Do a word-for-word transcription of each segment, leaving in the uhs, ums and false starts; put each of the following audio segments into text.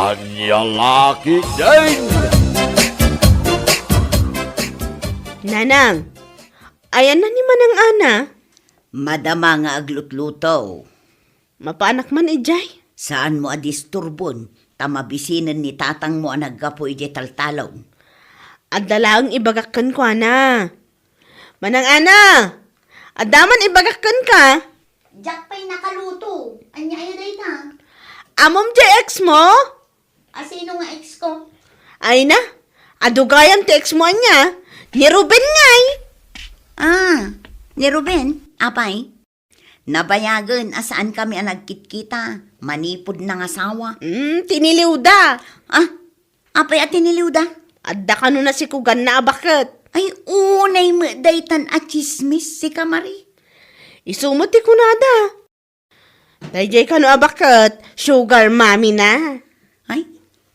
Ania la ketdin? Nanang, ayanna ni Manang Ana? Madama nga aglutluto. Mapaanak man idiay? Saanmo a disturbon, ta mabisinen ni tatangmo a naggapu idiay taltalon. Adda laeng ibagak kenkuana. Manang Ana, adda man ibagak kenka? Diak pay nakaluto. Ania aya dayta? Ammom diay ex mo? A, sino nga ex ko? Ay na, adu gayam ti ex mo ania? Ni Ruben ngay. Ah, ni Ruben? Apay? Nabayagen a saan kami a nagkitkita. Manipud nangasawa. Hmm, tiniliwda. Ah, apay a tiniliwda? Adda kano nasikuganna a baket. Ay, unay met daytan a tsismis, sika Marie. Isu met ti kunada. Daydiay kano a baket, sugar mommy na. Ay,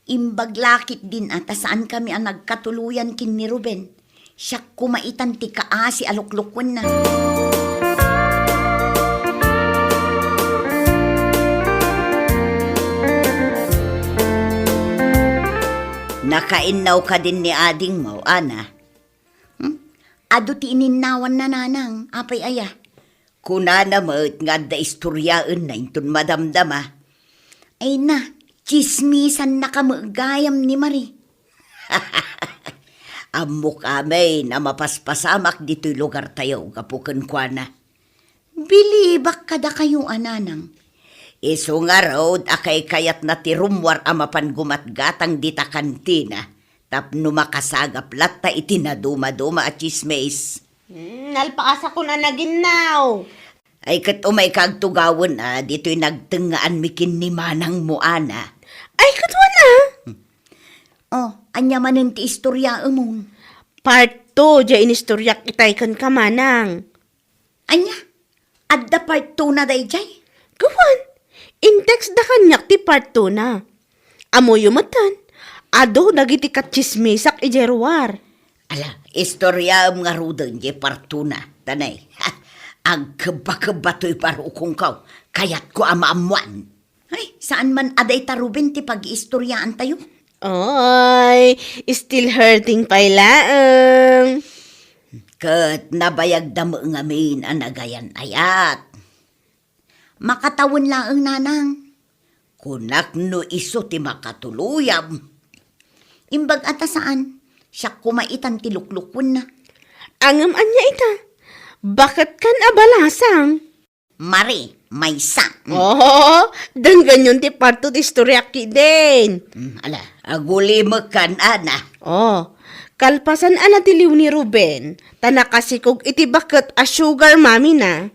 imbag la ketdin a ta saan kami a nagkatuloyan ken ni Ruben. Siak koma itan ti kaasi a luklukuenna. Nakainnaw kadin ni adingmo, Ana? Hmm? Adu ti ininnawanna, nanang. Apay aya? Kunana met nga adda istoriaenna inton madamdama. Ay na, tsismisannaka met gayam ni Marie. Ammok amin a mapaspasamak ditoy lugartayo gapu kenkuana. Bilibak kadakayo a nanang. Isu ngarud a kaykayatna ti rummuar a mapan gumatgatang dita kantina tapno makasagap latta iti nadumaduma a tsismis. Hmm, nalpaasakon a naginnaw. Ay, ket umayka agtugawen a ditoy nagtengngaanmi ken ni manangmo, Ana. Ay, ket wen a? Oh, ania manen ti istoriaemon? Part two, diay inistoriak itay kenka, manang. Ania? Adda part two na daydiay? Gawan, in-text da kaniak ti part two na. Ammoyo metten, adu dagiti katsismisak idiay ruar. Ala, istoriaem ngaruden diay part two na, tanay. Agkebba-kebba toy barukongko, kayatko a maammoan. Ay, saan man a dayta Ruben ti pagiistoriaantayo? Oy, still hurting pay laeng. Ket nabayagda met ngamin a nagayan-ayat. Makatawen laeng, nanang. Kunak no isu ti makatuloyam. Imbag a ta saan, siak koma itan ti luklukuenna. Ngem ania ita? Baket kan a balasang? Marie, maysa. Mm. Oh, denggenyon ti part two ti istoriak ketdin. Mm, ala, agulimek kan, Ana. Oh, kalpasan a natiliw ni Ruben, ta nakasikog iti baket a sugar mommy na,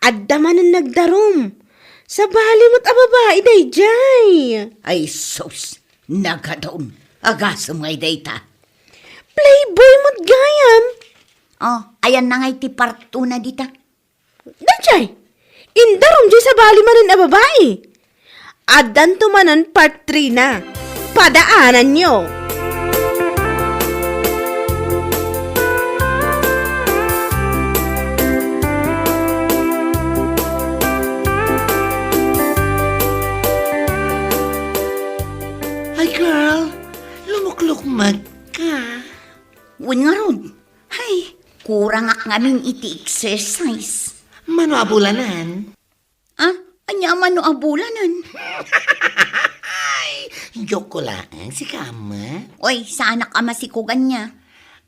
adda manen nagdarum. Sabali met a babai daydiay. Ay sus, nagadun. Agasem ngay dayta. Playboy met gayam. Oh, ayanna ngay ti part two na dita. Daydiay, indarum diay sabali manen a babai. Addanto manen part three na. Padaananyo. Ay, girl, lumuklukmeg ka. Wen ngarud. Ay, kurangak ngamin iti exercise. Mano a bulanen? Ah, ania a mano a bulanen? Ay, joke ko laeng, sika, ama. Oy, saanak a masikog ania.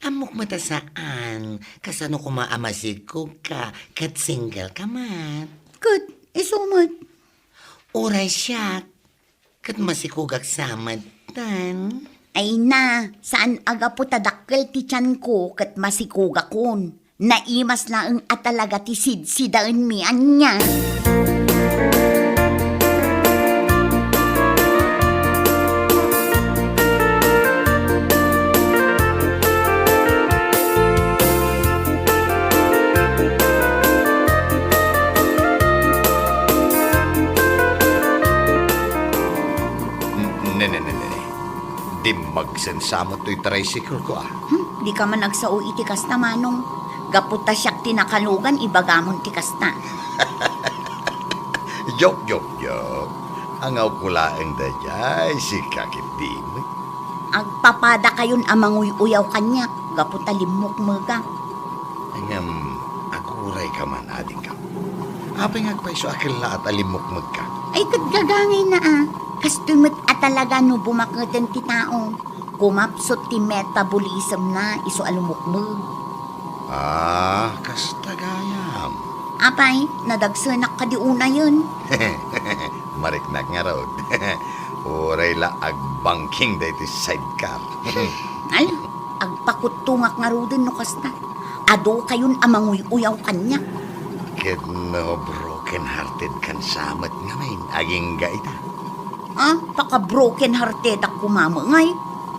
Ammok met a saan, kasano koma a masikog ka, ket single ka met. Ket, isu met. Uray siak, ket masikogak sa met, tan. Ay na, saan a gapu ta dakkel ti tianko ket masikogakon. Naimas laeng a talaga ti sidsidaenmi ania. Ne, ne, ne, ne. Dimmagsensa met toy tricycle ko, ah. Hmm, di ka man agsao iti kasta, Manong. Gapu ta siak ti nakalugan, ibagamon ti kasta. Joke, joke, joke. Angawko laeng daydiay, sika ketdi met. Agpapadakayon a manguy-uyaw kaniak gapu ta limmukmegak. Ngem, aguray ka man, adingko. Apay nga agpayso a kellaat a limmukmegka? Ay, ket gagangayna a. Kastoy met a talaga no bumaketen ti tao. Kumapsut ti metabolism na isu a lumukmeg. Ah, kasta gayam. Apay, nadagsenak kadi unayen? Mariknak ngarud. Uray la agbangking daytoy sidecar. Ay, agpakuttongak ngaruden no kasta. Adu kayon a manguy-uyaw kaniak. Ket no broken-hearted kan sa met ngamin, agingga ita. Ah, paka-broken-heartedak koma met ngay.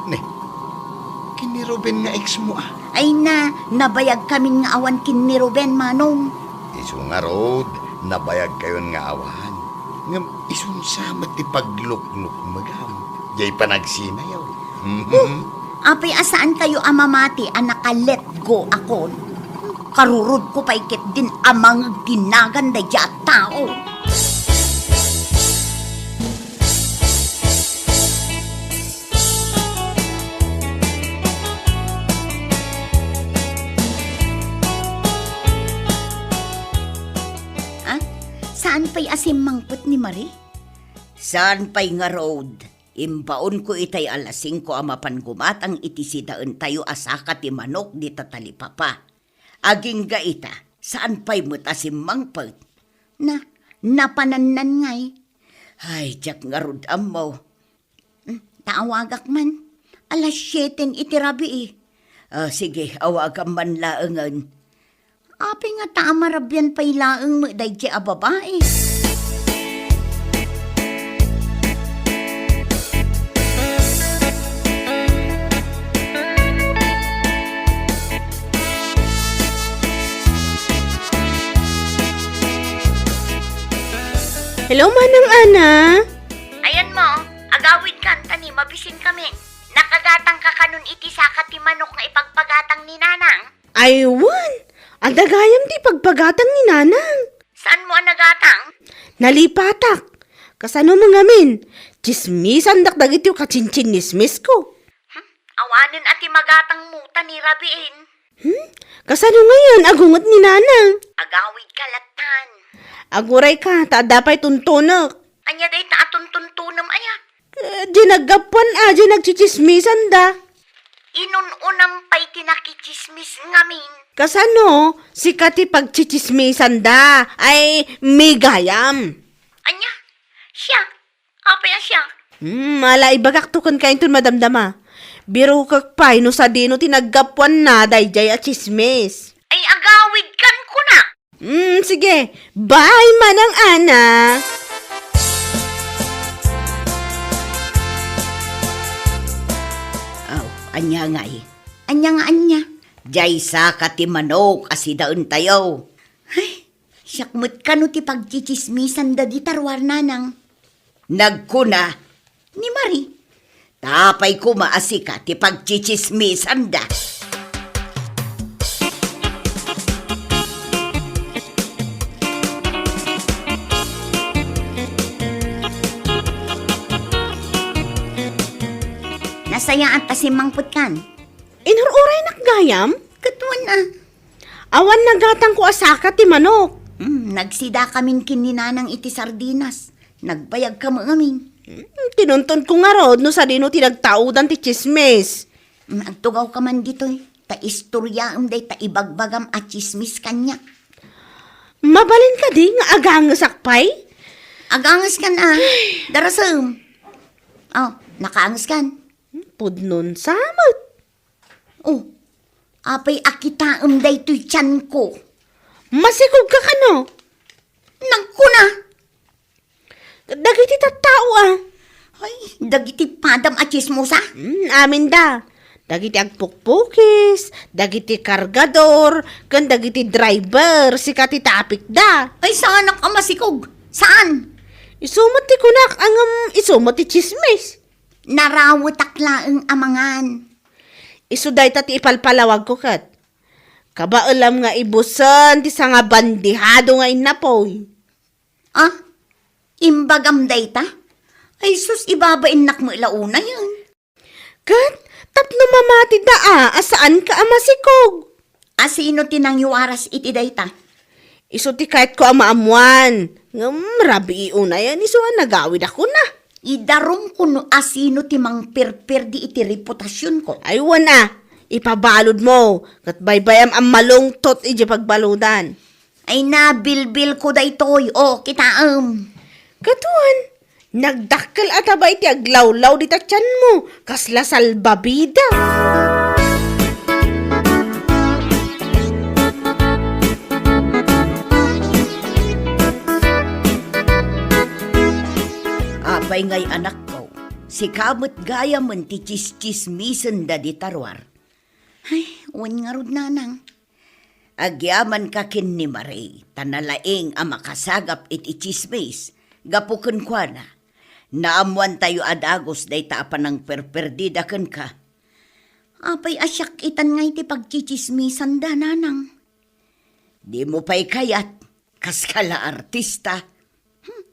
Ne, ken ni Ruben nga ex mo a? Ay na, nabayag kamin nga awan ken ni Ruben, Manong. Isu ngarud, nabayag kayon nga awan. Ngem isun sa met ti pagluknukmegam. Jay panagsinayaw. Mhm. Apay a saan kayo a mamati a naka-let go akon? Karurod ko pay ketdin a mangeg ti nagan daydiay a tao. Ah, saan pay a simmangpet ni Marie? Saan pay ngarud? Imbaonko itay alas singko a mapan gumatang iti sidaentayo a saka ti manok dita talipapa. Agingga ita, saan pay met a simmangpet. Na, napanannan ngay. Ay, diak ngarud ammo. Hmm, ta awagak man. Alas siete iti rabii. Ah, sige, awagam man laengen. Apay nga ta a marabian pay laeng met daydiay a babai. Hello, Manang Ana. Ayan mo, agawid kan tani, mabisin kami. Nakagatang ka kanon iti saka ti manok nga ipagpagatang ni Nanang? Ay, wen. Adda gayam ti ipagpagatang ni Nanang. Saan mo a nagatang? Nalipatak. Kasano mo ngamin? Tsismisandak dagiti kachinchinnismisko. Hmm? Awanen a ti magatang mo ta ni rabiin. Hmm? Kasano ngayon? Agunget ni Nanang. Agawid ka latan. Aguray ka, ta adda pay tuntunek. Anya dayta a tuntuntunem aya? Eh, di naggapuan a, di nagchichismisan da. Inun-unam pay ti nakichismis ngamin. Kasano? Sika ti pagchichismisan da. Ay, migayam. Anya? Siya? Apay a siya? Hmm, ala, ibagak to ken kainton madamdama. Birukek pay no sadino ti naggapuan na daydiay a chismis. Ay, agawid kan kuna. Mm, sige. Bye, Manang Ana. Aw, ania ngay? Ania nga ania? Diay saka ti manok a sidaentayo. Ay, siak met kano ti pagchichismisan da dita ruar, Nanang. Nagkuna ni Marie. Apay koma a sika ti pagchichismisanda. Nasayaat a simmangpetkan. Inur-uraynak gayam? Ket wen a. Awan nagatangko a saka ti manok. Hmm, nagsida kamin ken ni Nanang iti sardinas. Nagbayag ka met ngamin. Hmm, tinunton ko ngarud no sadino ti nagtaudan ti chismis. Hmm, agtugaw ka man ditoy. Ta istoryaem dayta ibagbagam a chismis kaniak. Mabalin kadi nga agangesak pay? Aganges kan a. Darasem. Oh, nakaanges kan. Hmm, pudnon sa met. Oh, apay a kitaem daytoy tianko? Masikog ka kano? Nagkuna. Dagiti tattao a. Ay, dagiti padam a chismosa? Hmm, amin da. Dagiti agpukpukis, dagiti kargador, ken dagiti driver, sika ti tapikda. Ay, saanak a masikog. Saan? Isu met ti kunak, ngem isu met ti chismis. Narawetak laeng a mangan. Isu dayta ti ipalpalawagko ket. Kabaelam nga ibusen ti sangabandihado nga innapoy. Ah, imbagam dayta? Ay sus, ibabainnak met la unayen. Ket tapno mamatida a, a saanka a masikog. A sino ti nangiwaras iti dayta? Isu ti kayatko a maammuan. Ngem rabii unayen isu a nagawidakon a. Idarumko no a sino ti mangperperdi iti reputasionko. Ay, wen a, ipabaludmo, ket baybayam a malungtot idiay pagbaludan. Ay, nabilbilko daytoy. O, kitaem. Ket wen, nagdakkel a taba iti aglawlaw dita tianmo, kasla salbabida. Apay ngay, anakko, sika met gayamen ti tsistsismisenda dita ruar. Ay, wen ngarud, nanang. Agyamanka ken ni Marie, ta nalaing a makasagap iti tsismis, gapu kenkuana. Naammoantayo a dagus dayta a panangperperdida kenka. Apay a siak itan nga iti pagtsitsismisanda, nanang? Dimo pay kayat, kaskala artista. Hmm.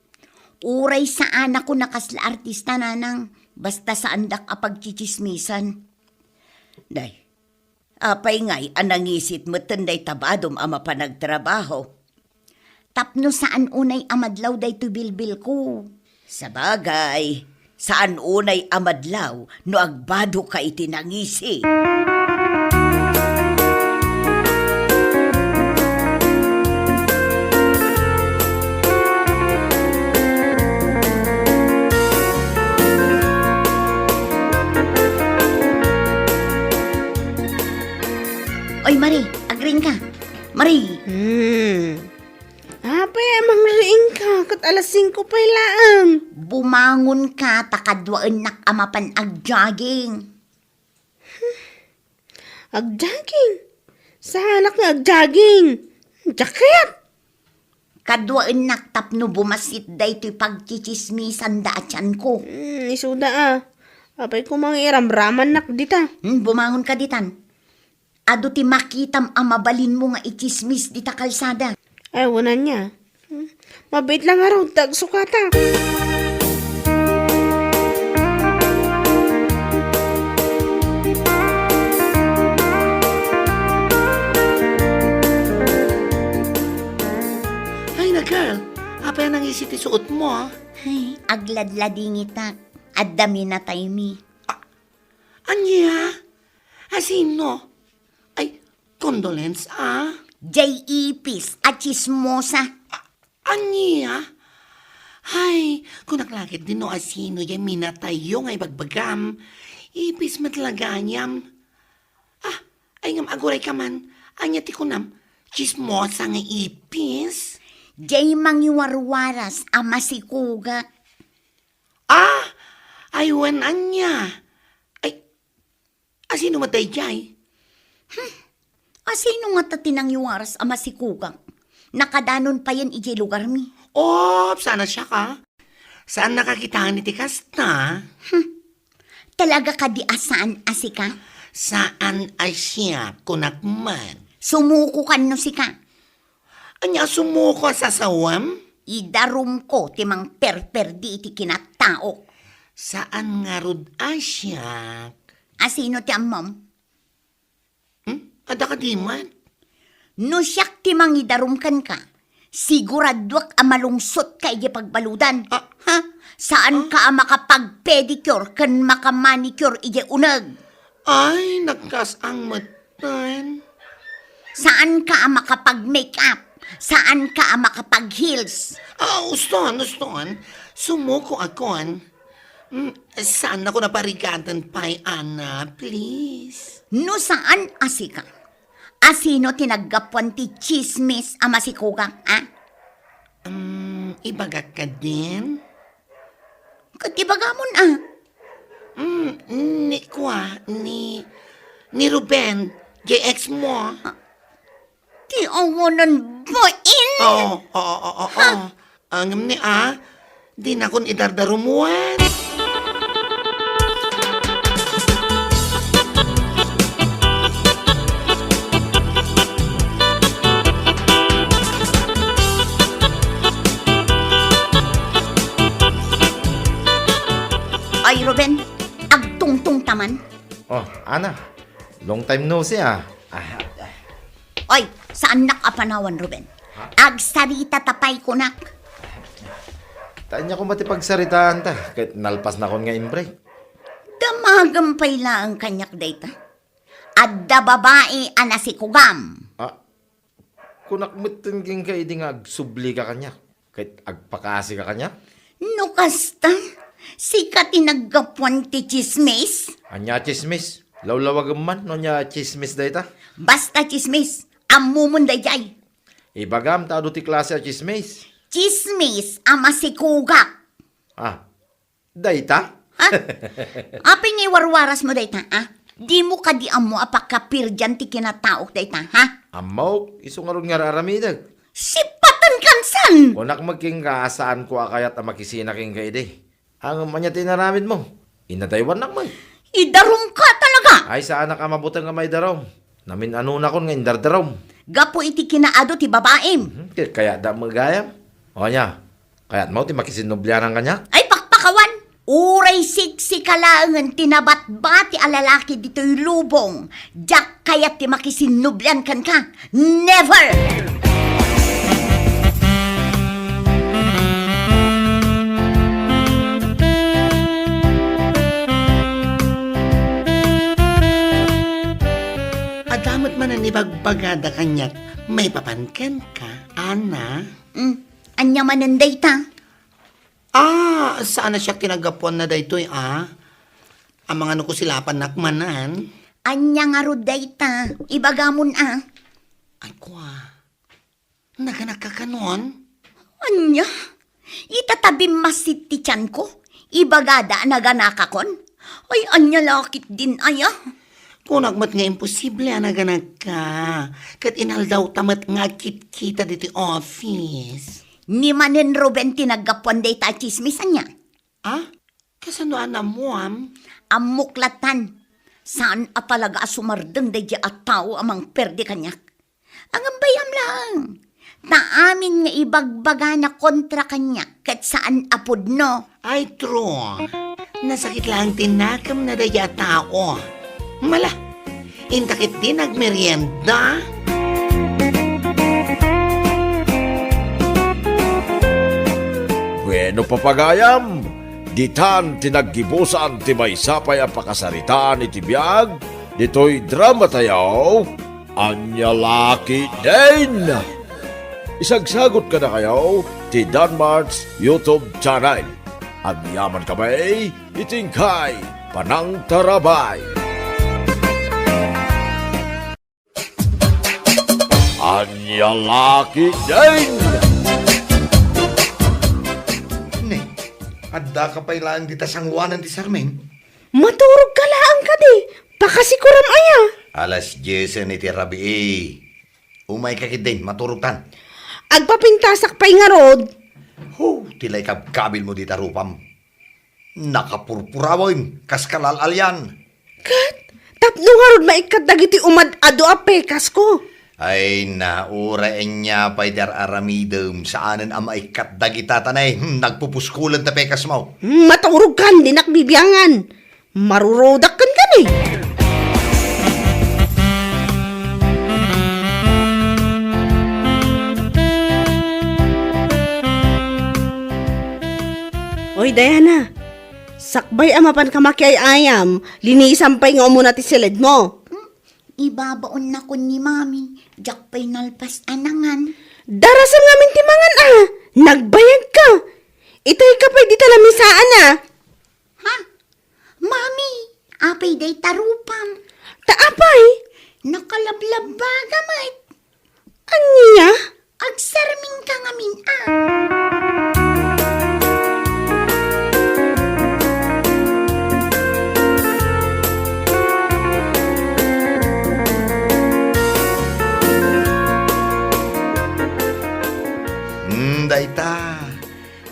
Uray saanak a kasla artista, nanang, basta saandak a pagtsitsismisan. Day, apay ngay a nangisit metten dayta badom a mapan agtrabaho? Tapno saan unay a madlaw daytoy bilbilko. Sabagay, saan unay a madlaw no agbadoka iti nangisi. Oy, Marie, agriingka. Marie! Hmm. Apay a mangriingka, ket alas singko pay laeng. Bumangonka ta kaduaennak a mapan agjogging. Agjogging? Saanak nga agjogging? Jacket? Kaduaennak tapno bumassit daytoy pagtsitsismisanda a tianko. Hmm, isuda a. Apay koma nga iramramannak dita. Hmm, bumangonka ditan. Adu ti makitam a mabalinmo nga itsismis dita kalsada. Ay, wen ania. Hmm? Mabiit la ngarud ta agsukatak. Ay na, girl. Apay a nangisi ti suotmo, a? Ay, agladladingitak. Adda minataymi. A-, ania? A sino? Ay, condolence, a? Jay Ipis a tsismosa. A-, ania? Ay, kunak la ketdin no a sino jay minatayyo nga ibagbagam. Ipis met la gayam. A, ay ngem agurayka man. Ania ti kunam? Tsismosa nga ipis? Jay mangiwarwaras a masikugak. A, ay wen ania? Ay, a sino met daydiay? Hmm. A sino ngata ti nangiwaras a masikugak? Nakadanon payen idiay lugarmi. Op, saan a siak, a? Saannaka kitaen iti kasta? Hmm. Talaga kadi a saan a sika? Saan a siak, kunak man. Sumukokan no sika. Ania a sumuko a sasawem? Idarumko ti mangperperdi iti kinataok. Saan ngarud a siak. A sino ti ammom? Hmm? Adda kadi met? No siak ti mangidarum kenka, siguraduak a malungsotka idiay pagbaludan. A, ha? Saanka a makapag-pedicure ken maka-manicure idiay uneg. Ay, nagkas-ang metten. Saanka a makapag-makeup. Saanka a makapag-heels. A, uston, uston. Sumukoakon. Mm, saannakon a parigaten pay, Ana, please. No saan a sika, a sino ti naggapuan ti tsismis a masikugak, a? Um, ibagak kadin? Ket ibagamon, a? Mm, ni kua, ni, ni Ruben, jay ex mo. A, ti awanan bain? Oo, oo, oo, oo. Ha? Ngem ni a, dinakon idardarumuen. Ay, Ruben, agtungtong ta man. Oh, Ana. Long time no see, ah. Ah, ah. Oy, saannak a panawan, Ruben. Ha? Agsarita ta pay kunak. Ania koma ti pagsaritaan ta, ket nalpasnakon nga in-break. Damagem pay laeng kaniak dayta. Adda babai a nasikugam. Ah, kunak metten kenka idi nga agsublika kaniak, ket agpakaasika kaniak? No kasta, sika ti naggapuan ti tsismis? Ania a tsismis? Lawlawagem man no ania a tsismis dayta? Basta tsismis, ammomon daydiay. Ibagam ta adu ti klase a tsismis. Tsismis a masikugak. Ah, dayta? Ha? Apay nga iwarwarasmo dayta, ah? Dimo kadi ammo a pakapirdian ti kinataok dayta, ha? Ammok, isu ngarud nga ar-aramidek. Sipaten kansan! Kunak met kenka a saanko a kayat a makisina kenka idi. Ngem ania ti inaramidmo? Inadaywannak met. Idarumka talaga! Ay, saanak a mabuteng a maidarum. Namin-anonakon nga indardarum. Gapu iti kinaadu ti babaim. Mhm, ket kayatda met gayam. O ania? Kayatmo ti makisinnublianan kaniak? Ay, pakpakawan! Uray siksika laengen ti nabatbati a lalaki ditoy lubong, diak kayat ti makisinnublian kenka. Never! Adda met manen ibagbagada kaniak maipapan kenka, Ana? Mm, ania manen dayta? Ah, saan a siak ti naggapuanna daytoy, ah? Amangan no kusilapannak manen? Ania ngarud dayta? Ibagamon, ah. Ay, kua. Naganakka kanon? Ania? Ita ta bimmassit ti tianko? Ibagada a naganakakon? Ay, ania la ketdin aya? Kunak met nga imposible a naganakka. Ket inaldawta met nga agkitkita ditoy office. Ni manen Ruben ti naggapuan dayta a tsismis, ania? Ah? Kasano a naammoam? Ammok latan. Saan a talaga a sumardeng daydiay a tao a mangperde kaniak. Ngem bay-am laeng. Ta amin nga ibagbagana kontra kaniak ket saan a pudno. Ay, true. Nasakit laeng ti nakemna daydiay a tao. Mala, inta ketdi nagmerienda. Bueno, papagayam, ditan ti naggibusan ti maysa pay a pakasaritaan iti biag ditoy dramatayo, Ania La Ketdin. Isagsagut kadakayo ti Danmart's YouTube channel. Agyaman kami iti inkay panangtarabay. Ania La Ketdin! Ne, addaka pay laeng dita sangoanan ti sarming? Maturogka laeng kadi, pakasikuram aya. Alas diesen iti rabii. Umayka ketdin, maturogtan. Agpapintasak pay ngarud. Ho, ti la ikabkabilmo dita rupam. Nakapurpurawen, kas kalal-alian. Ket, tapno ngarud maikkat dagiti umad-adu a pekasko. Ay na, uray ania pay ti ar-aramidem, saanen a maikkat dagita ta nay, hmm, nagpupuskulen ti pekasmo. Hmm, maturogkan, dinak bibiangan. Marurudak kenka ni. Oy, Diana, sakbay a mapanka makiay-ayam, linisam pay nga umuna ti siledmo. Hmm? Ibabaonnakon ni Mami, diak pay nalpas a nangan. Darasem ngamin ti mangan a, nagbayagka. Itayka pay dita lamisaan a. Ha? Mami, apay dayta rupam? Ta apay? Nakalablabbaga met. Ania? Agsarmingka ngamin a. Hmm, dayta.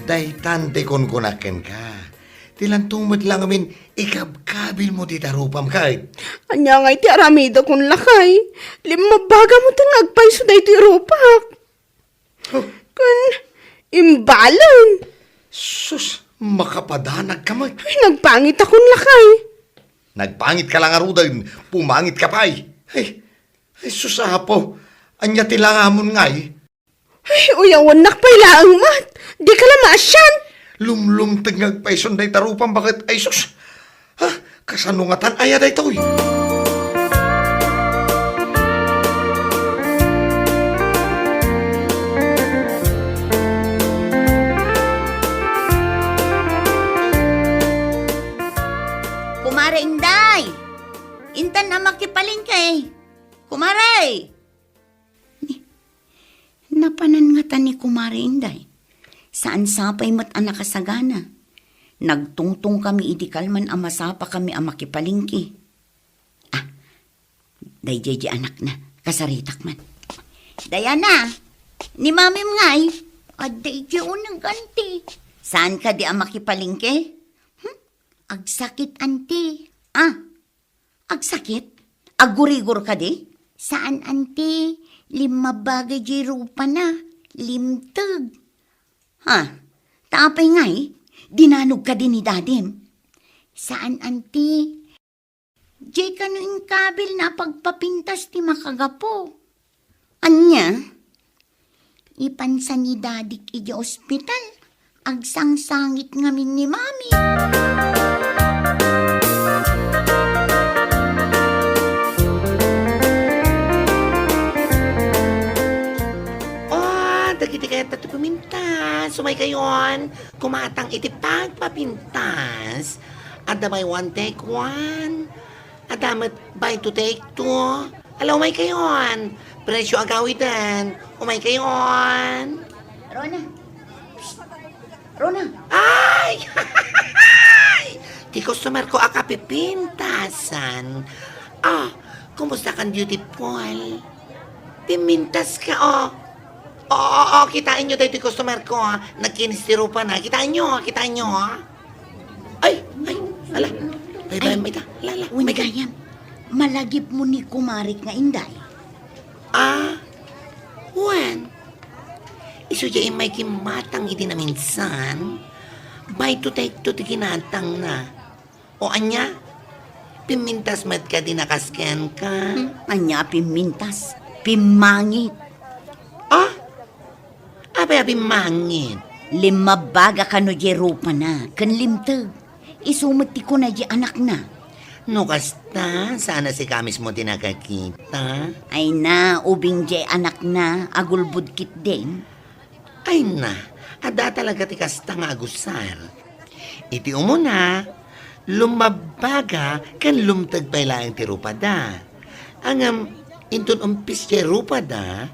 Daytan ti kunkunak kenka. Ti lanto met la ngamin ikabkabilmo dita rupam, ket. Ania ngay ti aramidakon, lakay? Limmabagam met nga agpayso daytoy rupak. Oh. Ken, imbalen. Sus, Makapadanagka met. Ay, nagpangitakon, lakay. Nagpangitka la ngaruden, pumangitka pay. Ay, ay, sus, Apo, ania ti langamon ngay? Ay, uyawannak pay laeng met. Dika la maasian. Lumlumteg nga agpayson dayta rupam baket, ay sus. Ha? Kasano ngatan aya daytoy? Kumare Inday! Intan a makipalengke. Kumare! Ni, napanan ngata ni Kumare Inday. Saan sapay met a nakasagana. Nagtungtong kami idi kalman a masapa kami a makipalengke. Ah, daydiay di anakna, kasaritak man. Diana, ni mamim ngay, adda idiay uneg, anti. Saan kadi a makipalengke? Hmm? Agsakit, anti. Ah, agsakit? Aggurigor kadi? Saan, anti. Limmabbaga di rupana. Limteg. Ha? Ta apay ngay? Dinanog kadi ni dadim? Saan, anti. Diay kano inkabil na pagpapintas ti makagapu. Ania? Ipansa ni dadik idiay ospital, agsangsangit ngamin ni mami. Oh, dagiti kayat ti pumintas, umay kayon, kumatang iti pagpapintas. Adda may one take one. Adda met buy two take two. Ala, umay kayon. Presyo agawiden. Umay kayon. Rona. Rona. Ay! Ti customer ko a kapipintasan. Ah, kumusta kan, beautiful? Pimintas ka, oh. Oo, oo, oo, kitaenyo daytoy customer ko, ah. Nagkinis ti rupana. Kitaenyo, ah, kitaenyo, ah. Ay, ay, ala. Bye-bye, ay, mayta. Ala, ala, wen mayta. Gayam, malagipmo ni kumarik nga Inday? Ah, wen. Isu diay immay kimmatang idi naminsan. Buy two take two ti kinatangna. O ania? Pimmintas met kadi a kas kenka? Hmm, ania a pimmintas? Pimmangit. Ah? Apay a pimmangit? Limmabbaga kano diay rupana ken limteg. Isu met ti kuna diay anakna. No kasta, saan a sika mismo ti nakakita? Ay na, ubing diay anakna, agulbod ketdin. Ay na, adda talaga ti kasta nga agusar. Iti umuna, lummabbaga ken lumteg pay laeng ti rupada. Ngem inton umpis diay rupada,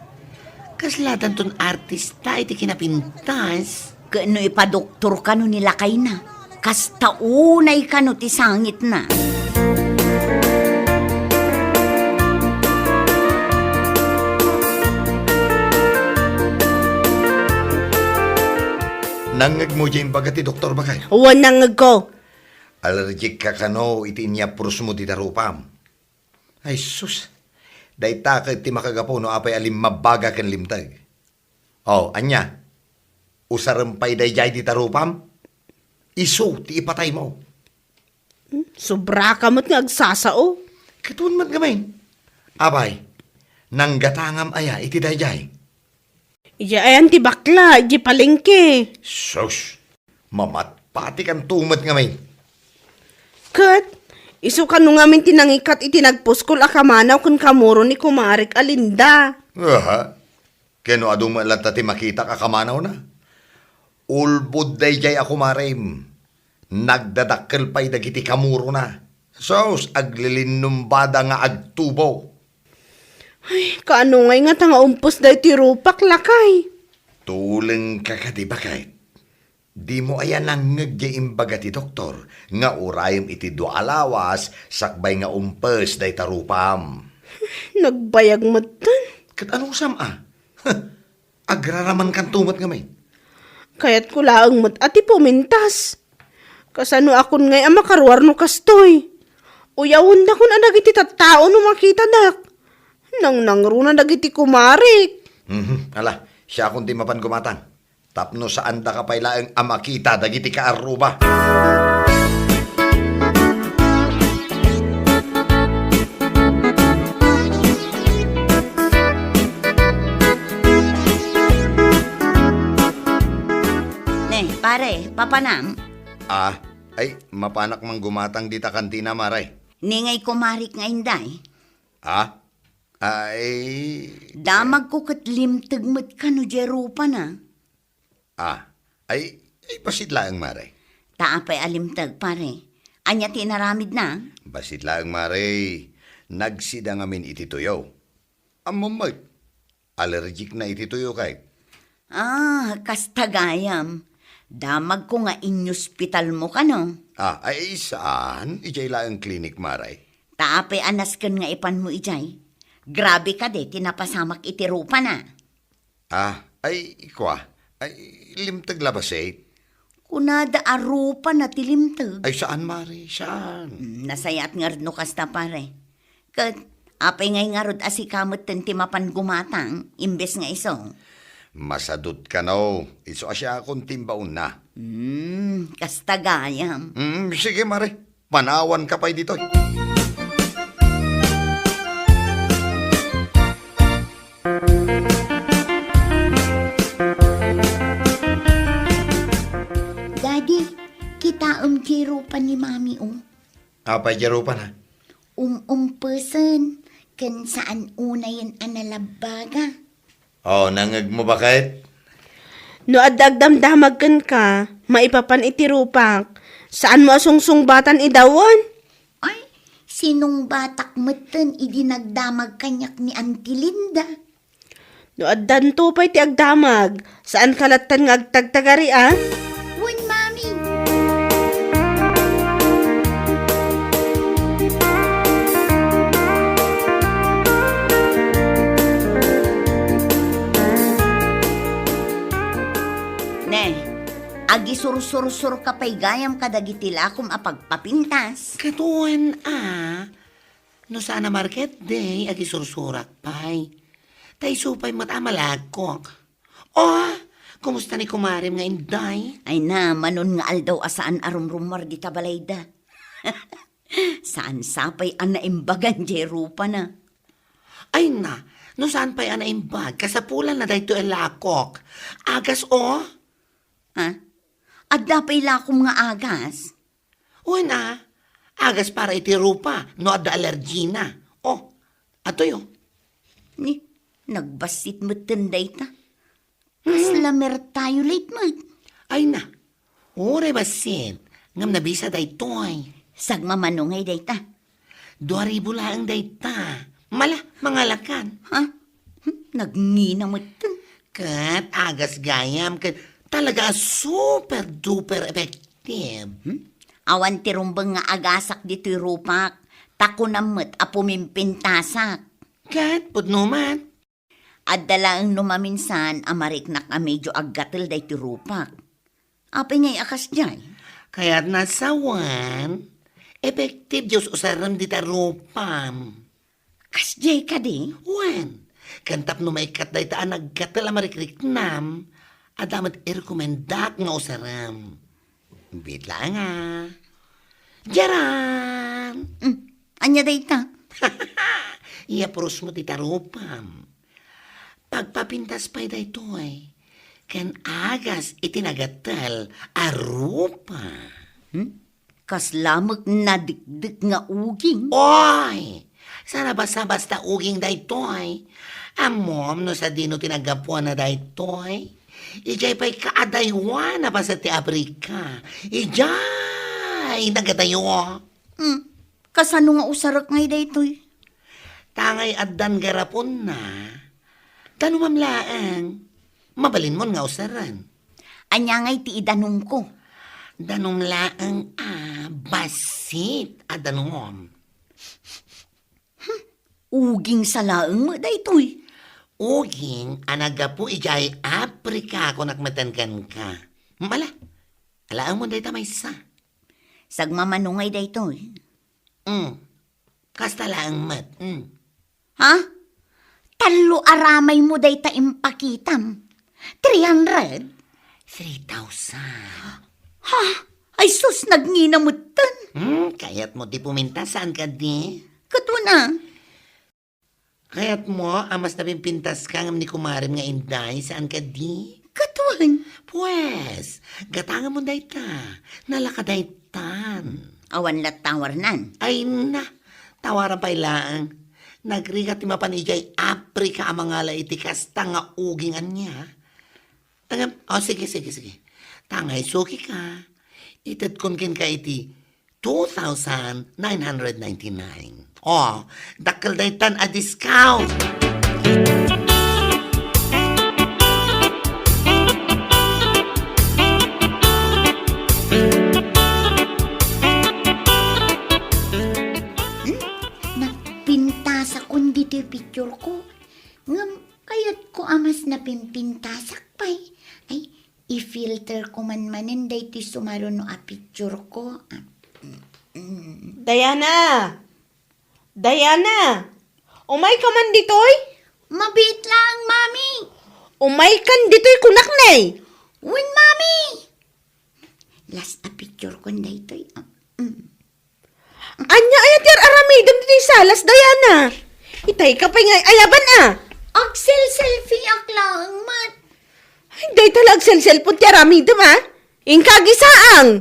kasladanton artista iti kinapintas. Ket no ipadoktor kano ni lakayna, kasta unay kano ti sangitna. Nangngegmo diay imbaga ti doktor, baket? Wen, nangngegko. Allergic ka kano iti inyapurosmo dita rupam? Ay sus, dayta ket ti makagapu no apay a limmabbaga ken limteg. O, ania? Usarem pay daydiay dita rupam? Isu ti ipataymo. Hmm, sobraka met nga agsasao. Ket wen met ngamin. Apay, nanggatangam aya iti daydiay? Idiay ayan ti bakla, idiay palengke. Sus, mamatpatikanto met ngamin. Ket, isu kano ngamin ti nangikat iti nagpuskol a kamanaw ken kamuro ni kumarik a Linda. Aha. Ken no adu met latta ti makitak a kamanawna? Ulbod daydiay a kumarem. Nagdadakkel pay dagiti kamurona. Sus, aglilinumbada nga agtubo. Ay, kaano ngay ngata nga umpes daytoy rupak, lakay? Tulengka kadi, baket? Dimo aya nangngeg diay imbaga ti doktor nga urayem iti dua a lawas sakbay nga umpes dayta rupam? Nagbayag metten. Ket anusam a? Agraramankanto met ngamin. Kayatko laeng met a ti pumintas. Kasano akon ngay a makaruar no kastoy? Uyawendakon a dagiti tattao no makitadak. Nangnangruna dagiti kumarik. Mhm, ala, siakon ti mapan gumatang. Tapno saandaka pay laeng a makita dagiti kaarruba. Ne, pare, papanam? Ah, ay, mapanak man gumatang dita kantina, Mare. Ni ngay kumarik nga inday? Ah? Ay, damagko ket limteg met kano diay rupana. Ah, ay, ay, bassit laeng, Mare. Ta apay a limteg, pare? Ania ti inaramidna? Bassit laeng, Mare. Nagsida ngamin iti tuyo. Ammom met, allergic na iti tuyo kay. Ah, kasta gayam. Damagko nga inyospitalmo kano. Ah, ay, saan? Idiay laeng klinik, Mare. Ta apay a nasken nga ipanmo idiay? Grabe kadi ti napasamak iti rupana. Ah, ay, kua. Ay, limteg la bassit. Kunada a rupana ti limteg. Ay, saan, Mare? Saan? Hmm, nasayaat ngarud no kasta, pare. Ket, apay ngay ngarud a sika metten ti mapan gumatang, imbes nga isu? Masadut kano, isu a siakon ti imbaonna. Hmm, kasta gayam. Hmm, sige, Mare. Panawanka pay ditoy. Daddy, kitaem ti rupa ni Mami, o. Apay diay rupana? Um-umpesen, ken saan unayen a nalabbaga. O, nangngegmo baket? No adda agdamdamag kenka, maipapan iti rupak. Saanmo a sungsungbatan ida wen? Ay, sinungbatak metten idi nagdamag kaniak ni Auntie Linda. No addanto pay ti agdamag, saanka lattan nga agtagtagari, a? Wen, Mami. Ne, agisursursurka pay gayam kadagiti lakom a pagpapintas. Ket wen a, no saan a market day, agisursurak pay. Ta isu pay met a malagkok. O, kumusta ni kumarem nga inday? Ay na, manon nga aldaw a saan a rumrummuar dita balayda. Saan sapay a naimbagan diay rupana. Ay na, no saan pay a naimbag, kasapulanna daytoy a lakok. Agas, o. Ha? Adda pay lakom nga agas? Wen a, agas para iti rupa no adda allergina. O, atoy, o. Ni, nagbassit metten dayta. Kasla mertiolate met. Ay na, uray bassit, ngem nabisa daytoy. Sagmamano ngay dayta? Dua ribu laeng dayta. Mala, mangalakan. Ha? Hmm, nagngina metten. Ket agas gayam, ket talaga a super duper effective. Hmm? Awan ti rumbeng nga agasak ditoy rupak, ta kunam met a pumimpintasak. Ket pudno man. Adda laeng no maminsan a mariknak a medio aggatel daytoy rupak. Apay ngay a kasdiay? Kayatna sawen, effective diay us-usarem dita rupam. Kasdiay kadi? Wen, ken tapno maikkat dayta a naggatel a marikriknam, adda met irekomendak nga usarem. Biit laeng a. Diaran! Hmm, ania dayta? Iyaprusmo ti tarupam. Pagpapintas pay daytoy, ken agas iti nagatel a rupa. Hmm? Kasla met nadikdek nga uging. Oy! Saan a basta-basta uging daytoy. Ammom no sadino ti naggapuana daytoy? Idiay pay kaadaywan a paset ti Africa. Idiay nagadayo. Hmm. Kasano nga usarek ngay daytoy? Tangay addan garaponna. Danumam laeng. Mabalinmon nga usaren. Ania ngay ti idanumko? Danum laeng a bassit a danum. Hmm, uging sa laeng met daytoy. Uging a naggapu idiay Africa, kunak metten kenka. Mala, alaengmo dayta maysa. Sagmamano ngay daytoy. Mm. Kasta laeng met. Mm. Ha? Tallo a ramaymo dayta impakitam. Three hundred? Three thousand. Ha? Ay sus, nagngina metten. Hmm, kayatmo ti pumintas, saan kadi? Katuna. Kayatmo a mas napimpintaska ngem ni kumarem nga Inday, saan kadi? Katuen. Pues, gatangamon dayta. Nalaka daytan. Awan latta a warnan. Ay na, tawaran pay laeng. Nagrigat ti mapan idiay Africa a mangala iti kasta nga uging ania. Ngem, o, sige, sige, sige. Ta nga isuki ka, itedkon kenka iti two thousand nine hundred ninety-nine. O, dakkel daytan a discount. Hmm? Nagpintasakon ditoy picture ko. Ngem kayatko a mas napimpintasak pay. Ay, i-filter ko man manen daytoy sumaruno a picture ko. Ah, mm, mm. Diana! Diana! Umayka man ditoy? Mabiit laeng, Mami. Umaykan ditoy kunak, ne. Wen, Mami. Last a picture kon daytoy. Ah, mm. Ania aya ti ar-aramidem ditoy salas, Diana? Itay ka pay nga ayaban, a? Agsel-selfie-ak laeng met. Ay, dayta la agsel-cellphone ti aramidem, a? Inka agisaang.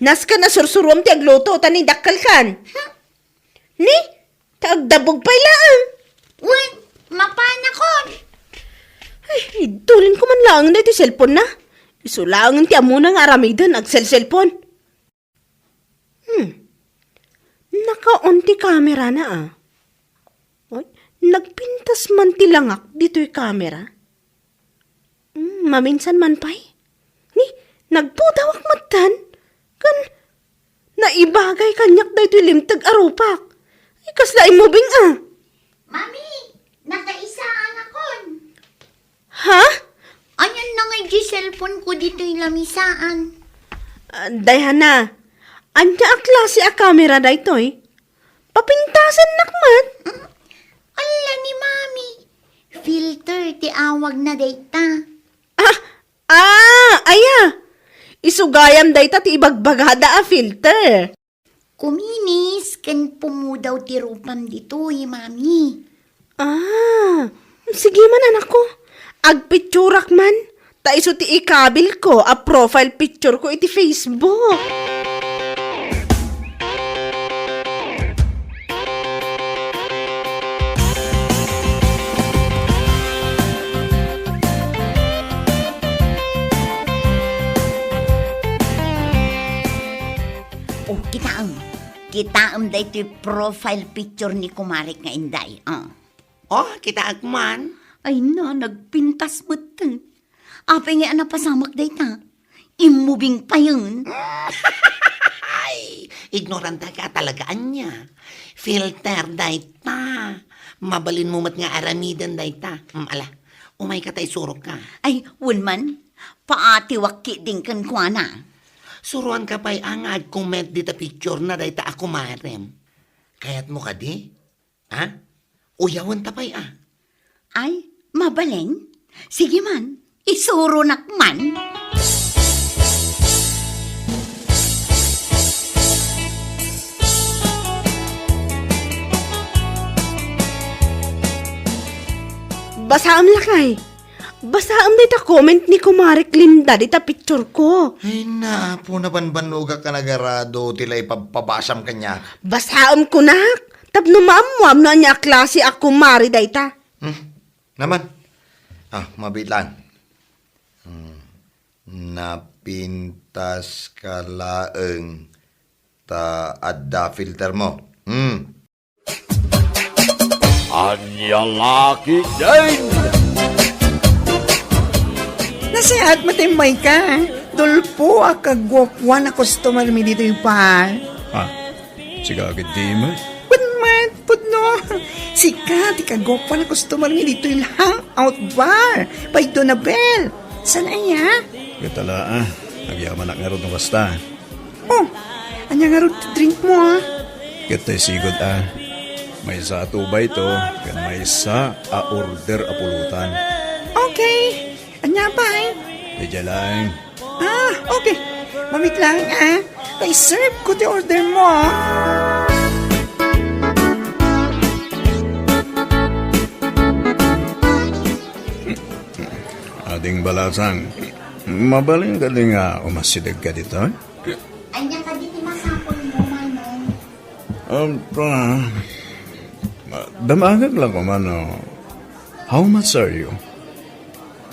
Nasken a sursuruam ti agluto, ta ni dakkelkan. Huh? Ni? Ta agdabog pay laeng. Wen, mapanakon. Ay, idulinko man laeng daytoy cellphone na. Isu laeng ti ammona nga aramiden, agsel-cellphone. Hmm. Naka-on ti camera na, a. Oy, nagpintas man ti langak ditoy camera. Hmm, maminsan man pay. Ni, nagpudawak metten. Ken, naibagay kaniak daytoy limteg a rupak. Ay, kasla immubing, a. Mami, nakaisaan akon. Ha? Ayan na nga iti cellphone ko ditoy lamisaan. Ah, Diana, ania a klase a kamera daytoy? Papintasennak met. Mm, ala ni Mami. Filter ti awagna dayta. Ah, ah, aya. Isu gayam dayta ti ibagbagada a filter. Kuminis ken pumudaw ti rupam ditoy, Mami. Ah, sige man, anakko. Agpicturak man. Ta isu ti ikabilko a profile picture ko iti Facebook. O, kitaem. Kitaem daytoy profile picture ni kumarek nga Inday. O. O, kitaek man. Ay na, nagpintas metten. Apay ngay a napasamak dayta? Immubing payen. Ay, ignorante ka talaga, ania. Filter dayta. Mabalinmo met nga aramiden dayta. Mm, ala, umayka ta isurokka. Ay, wen man. Paatiwak ketdin kenkuana. Suroanka pay a nga agcomment dita picture na dayta a kumarem. Kayatmo kadi? Ha? Uyawenta pay, a. Ay, mabalin? Sige man, isuronak man. Basaem lakay. Basaem dayta comment ni Kumarek Linda dita picture ko. Ay, napo, nabanbanogak a nagarado ti la ipabpabasam kaniak. Basaem kunak, tapno maammuam no ania a klase a kumare dayta. Hmm, naman. Ah, mabiit laeng. Hmm, napintas ka laeng ta adda filter mo. Hmm. Ania la ketdin? Nasayaat met immayka. Dulpo a kaguapuan a customer mi ditoy bar. Ha? Sika ketdi met? Wen met, pudno. Sika ti kaguapuan a customer mi ditoy hangout bar. By Donabel. Saan aya? Ket ala, a. Agyamanak ngarud no kasta. Oh, ania ngarud ti drink mo, a? Ket tay sigud, a. Maysa a two by two, ken maysa a order a pulutan. Okay. Ania pay? Diay laeng. Ah, okay. Mamit lang, ah. Kay serve ko ti order mo, ah. Ading Balasang, mabalin kadi nga umasideg ka ditoy? Ania kadi ti masapulmo, Manong? Um, pa, damagek lang ko, Manong. How much are you?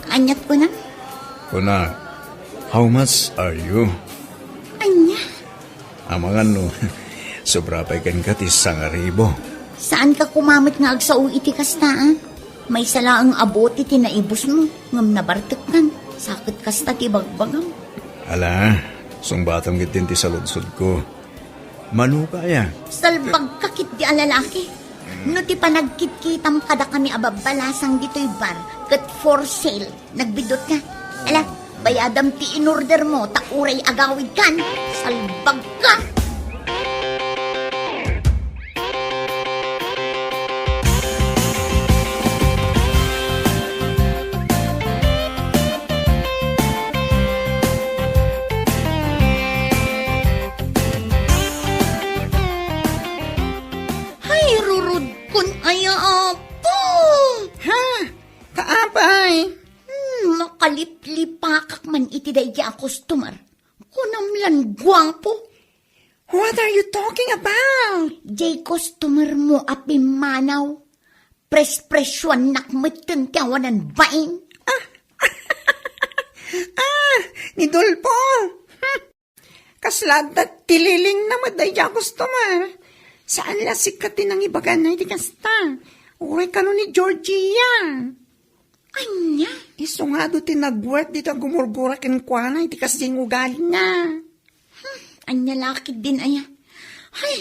Aniat kunam? Kuna, how much are you? Ania? Amangan no, sobra pay kenka ti sangaribo. Saanka koma met nga agsao iti kasta, a? Maysa laeng a bote ti naibusmo, ngem nabartekkan. Sa ket kasta ti bagbagam. Ala, sungbatam ketdin ti saludsodko. Mano ka aya? Salbagka ketdi a lalaki. No ti panagkitkitam kadakami a babbalasang ditoy bar, ket for sale, nagbiddut ka. Ala, bayadam ti inorder mo, ta uray agawidkan. Salbagka! Hay, rurudkon aya, Apo! Ha? Kaapay? Hmm, makaliplipakak man iti daydi a customer. Kunam lan guapo. What are you talking about? Jay customer mo a pimmanaw. Pres-presyuannak metten ti awanan bain. Ah, ni Dolpo. Hmm. Kasla adda ti lilingna met daydi a customer. Saan la sika ti nangibaganna iti kasta. Uray kano ni Georgia. Ania? Isu nga adu ti nag-work dita gumurgura kenkuana iti kasdiay nga ugalina. Hmm, ania la ketdin aya? Hay,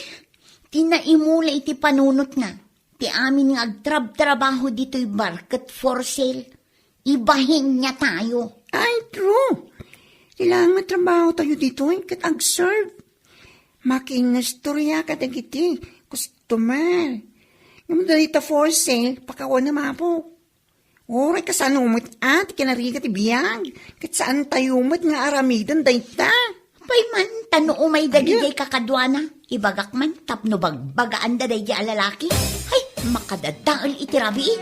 ti naimula iti panunotna. Ti amin nga agtrabtrabaho ditoy bar ket for sale. Ibahinna tayo. Ay, true. Kailangan nga trabaho tayo ditoy ket agserve. Makiinnistorya kadagiti customer. Ngem dayta for sale, pakawan na mapo. Uray kasano met a ti kinarigat ti biag, ket saan tayo met nga aramiden dayta. Pay man, ta no umay dagiti kakaduana, ibagak man tapno bagbagaanda daydi a lalaki. Hay, makadadael iti rabii.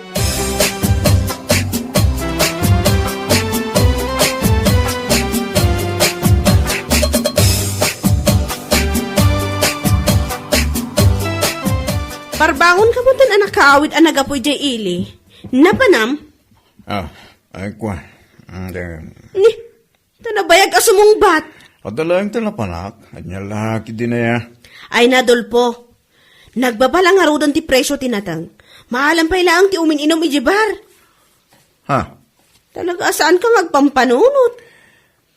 Parbangon ka mo tan anak kaawid a nagapu idiay ili. Napanam? Ah, ay, kwa. Mm, de- Ni, ta nabayag a sumungbat. Adda laeng ti napanak. Ania la ketdin aya? Ay, Adolfo. Nagbaba la ngaruden ti presyo ti nateng. Maalam pay laeng ti umin-inum idiay bar. Ha? Talaga a saanka nga agpampanunot.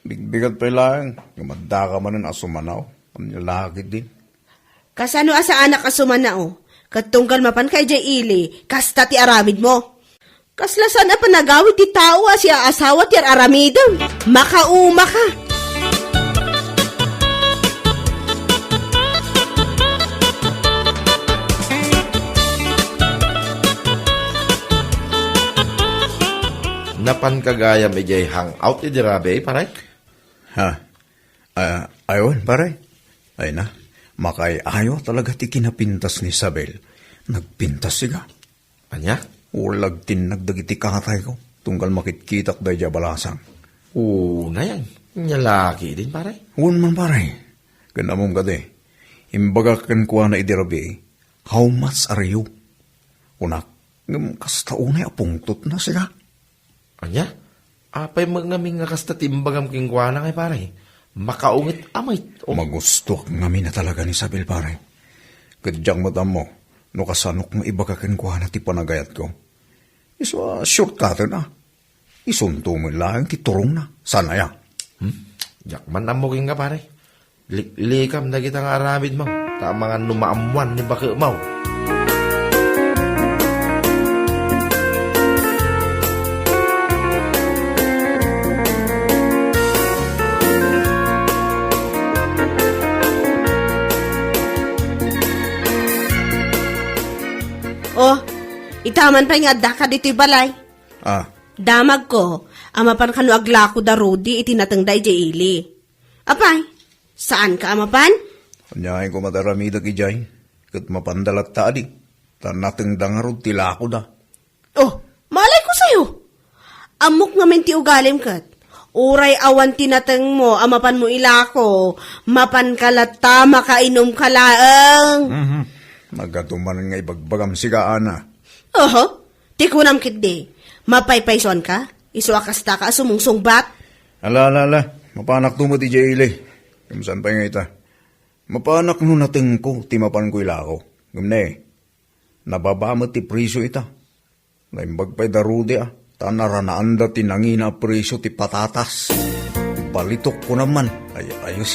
Bigbigat pay laeng. Ngem addaka manen a sumanaw. Ania la ketdin? Kasano a saanak a sumanaw? Ket tunggal mapanka idiay ili, kasta ti aramidmo. Kasla saan a panagawid ti tao a siaasawa ti ar-aramidem. Makaumaka! Napanka gayam idiay hangout idi rabii, pare? Ha? Ah, ay, wen, pare. Ay na, makaay-ayo talaga ti kinapintas ni Isabel. Nagpintas, siga. Ania? Ulagtinnag dagiti katayko, tunggal makitkitak daydiay a balasang. Unay, ania la ketdin, pare? Wen man, pare. Ken ammom kadi, imbagak kenkuana idi rabii, "How much are you?" Kunak, ngem kasta unay a pungtotna, siga. Ania? Apay met ngamin nga kasta ti imbagam kenkuana, ngay pare? Makaunget a met. O. Magustoak ngamin a talaga ni Isabel, pare. Ket diak met ammo no kasanok nga ibaga kenkuana ti panagayatko. Isu a shortcutten a. Isunto met laeng ti turongna. Saan aya? Hmm? Diak man ammo kenka, pare. Liklikam dagita nga aramidmo, ta amangan no maammuan ni baketmo. Oh, ita man pay nga addaka ditoy balay. Ah. Damagko, a mapan kano aglako da Rudy iti natengda idiay ili. Apay, saanka a mapan? Aniayen koma ti aramidek idiay, ket mapanda latta adi, ta natengda ngarud ti lakoda. Oh, malay ko sayo. Ammok ngamin ti ugalim ket. Uray awan ti natengmo a mapanmo ilako, mapanka latta, makainumka laeng. Mhm. Nagadu man nga ibagbagam sika, Ana. Oho, ti kunam ketdi, mapaypaysuanka, isu a kastaka a sumungsungbat. Ala, ala, ala, mapanakto met idiay ili. Ngem saan pay nga ita? Mapanak no natengko ti mapanko ilako. Ngem ne, nababa met ti presio ita. Naimbag pay da Rudy a, ta naranaanda ti nangina a presio ti patatas. Balitok kunam man. Ay, ayos.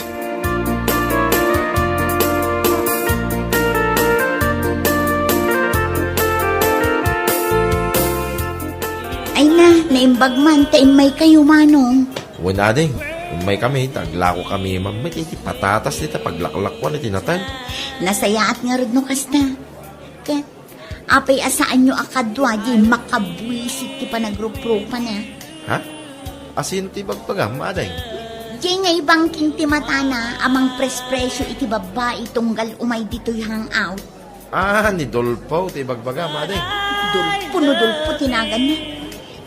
Ay na, naimbag man, ta immaykayo, Manong. Wen, ading, immaykami, ta aglakokami man met iti patatas dita paglaklakwan iti nateng. Nasayaat ngarud no kasta. Ket, apay a saanyo a kadua diay makabuisit ti panagrupropana? Ha? Asino ti ibagbagam, ading? Diay nga ibangking ti matana a mangprespresio iti babbai tunggal umay ditoy hangout. Ah, ni Dolpo ti ibagbagam, ading. Dolpo no Dolpo ti naganna.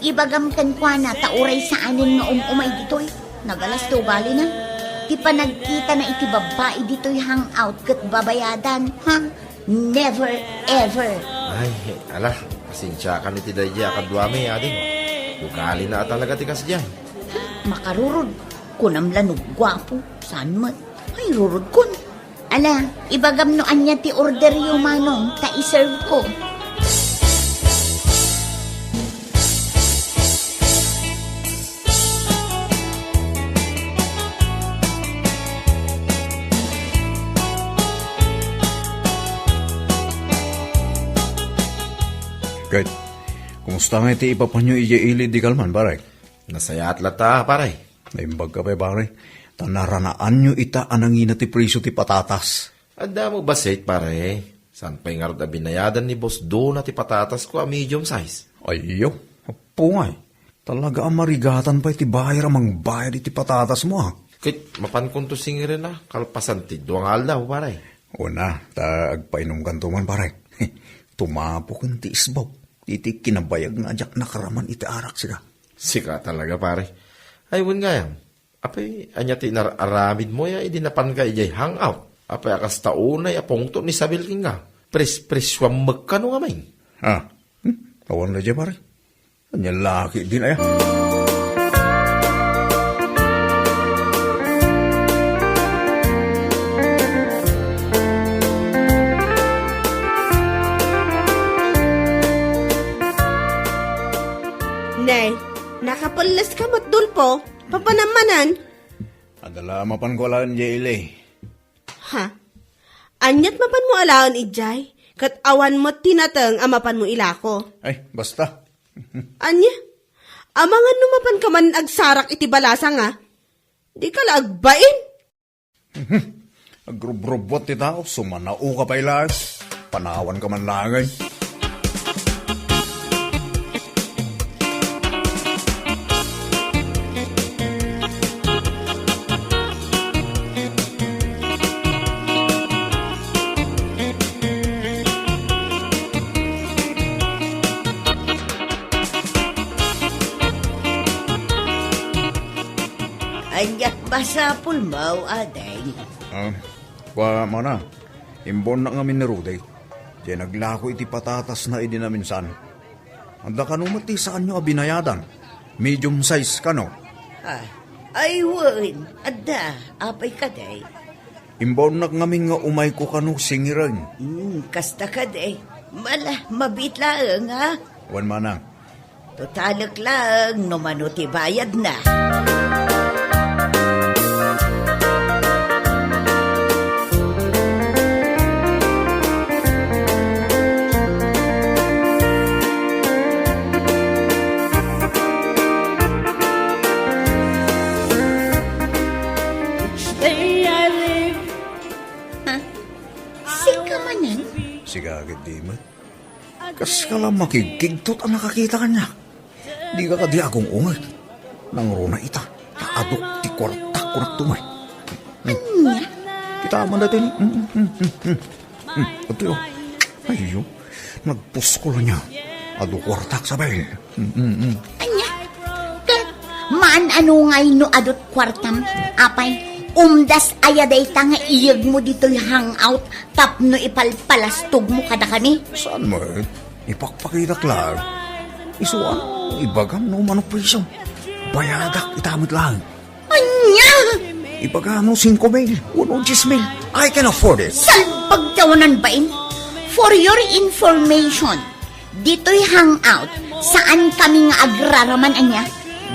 Ibagam kenkuana ta uray saanen nga um-umay ditoy. Nagalas ti ugalina. Ti panagkitana iti babbai ditoy hangout ket babayadan, ha? Never ever. Ay, ala, pasensiakan iti daydiay a kaduami, ading. Ugalina a talaga ti kasdiay. Makarurod, kunam la no guapo, saan met. Ay, rurodkon. Ala, ibagam no ania ti orderyo, Manong, ta iserveko. Ket, kumusta ngay ti ipapanyo idiay ili di kalman, pare? Nasayaat latta, pare. Naimbag ka pay, pare. Ta naranaanyo ita a nangina ti presio ti patatas. Adda mo bassit, pare. Saan pay ngarud a binayadan ni Boss Dona ti patatas ko a medium size? Ayyo, appo ngay. Talaga a marigatan pay ti buyer a mangbayad iti patatas mo, ah. Ket mapankonto singiren a kalpasan ti dua nga aldaw, pare. Una, ta agpainumkanto man, pare. Tumapoken ti isbaw iti kinabayag nga diak nakaraman iti arak, sika. Sika talaga, pare. Ay, wen gayam. Apay, ania ti inar-aramidmo ya idi napanka idiay hangout? Apay a kasta unay a pungtot ni Isabel kenka? Pres-, presuam met kano ngamin? Ah, hmm? Awan daydiay, pare. Ania la ketdin aya? Nay, nakapelles ka met, Dolpo. Papanam manen? Adda la mapanko alaen idiay ili. Ha? Aniat mapanmo alaen idiay? Ket awan met ti nateng a mapanmo ilako. Ay, basta. Ania? Amangan no mapanka man agsarak iti balasang, a? Dika la agbain. Agrubrubuat ti tao, sumanaoka pay laeng. Panawanka man laeng. Aniat masapulmo, ading? Ah, kua, mana, imbaonnak ngamin ni Rudy. Diay naglako iti patatasna idi naminsan. Adda kano met ti saanyo a binayadan? Medium size kano? Ah, ay wen, adda. Apay kadi? Imbaonnak ngamin nga umayko kano singiren. Hmm, kasta kadi. Mala, mabiit laeng, ha? Wen, manang. Totalek laeng no mano ti bayadna. Ha? Sika manen? Sika ketdi met. Kaska la makigkigtot a nakakita kaniak. Dika kadi agung-unget. Nangruna ita, ta aduk ti kuartak kunakto met. Hmm. Ania? Kita man daytoy ni. Hmm, hmm, hmm, hmm, hmm. Hmm, adtoy, oh. Ayyo, nagpuskol ania. Adu kuartak, Sabel. Hmm, hmm, hmm. Ania? Ket maan-ano ngay no adut kuartam, apay? Umdas aya dayta nga iyegmo ditoy hangout tapno ipalpalastogmo kadakami? Saan met? Ipakpakitak laeng. Isu ano, ibagam no umano priso. Bayadak ita met laeng. Ania? Ibagam no singko mil, wenno dies mil. I can afford it. Salbag ti awanan bain. For your information, ditoy hangout, saan kami nga agraraman ania.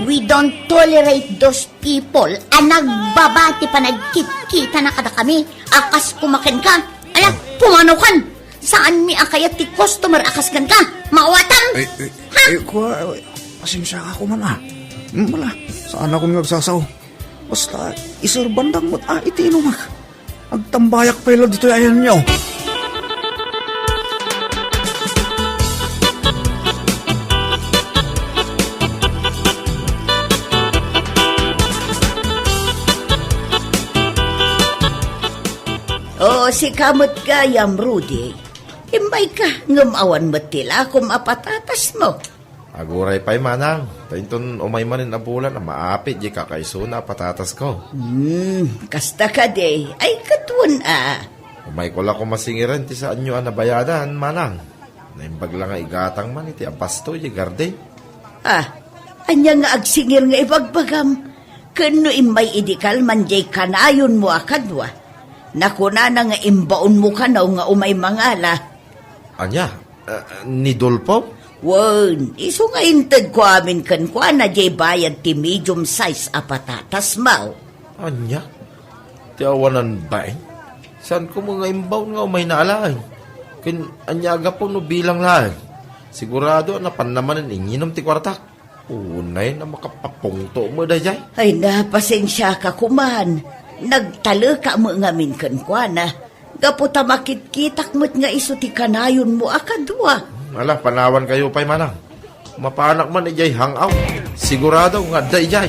We don't tolerate those people a nagbaba ti panagkitkitana kadakami a kas kumaken ka. Ala, pumanaw kan. Saanmi a kayat ti customer a kas kenka. Maawatam. Ay, ay, Ha? Ay, kua, ay, pasensia ka koma, ah. Hmm, ala, saan akon nga agsasao. Basta, iserbandak met, ah, iti inumak. Agtambayak pay la ditoy ayanyo. O, sika met gayam, Rudy. Immayka, ngem awan met ti lakom a patatasmo. Aguray pay, manang. Ta inton umay manen a bulan a maapit diay kakaisuna a patatasko. Hmm, kasta kadi. Ay, ket wen a. Umayko la koma singiren ti saanyo a nabayadan, manang. Naimbag la nga igatang man iti abasto diay garden. Ah, ania nga agsingir nga ibagbagam? Ken no immay idi kalman diay kanayonmo a kadua, nakunana nga imbaonmo kano nga umay mangala. Ania? Ah, ni Dolfo? Wen, isu nga intedko amin kenkuana diay bayad ti medium size a patatasmo. Ania? Ti awanan bain? Saanko met nga imbaon nga umayna laeng? Ken ania a gapu no bilang laeng? Sigurado a napanna manen inginom ti kuartak. Unay a makapapungto met daydiay. Ay, na, pasensiaka koman. Nagtaleka met ngamin kenkuana. Gapu ta makitkitak met nga isu ti kanayonmo a kadua. Ala, panawankayo pay, manang. Mapanak man idiay hangout. Sigurado nga adda idiay.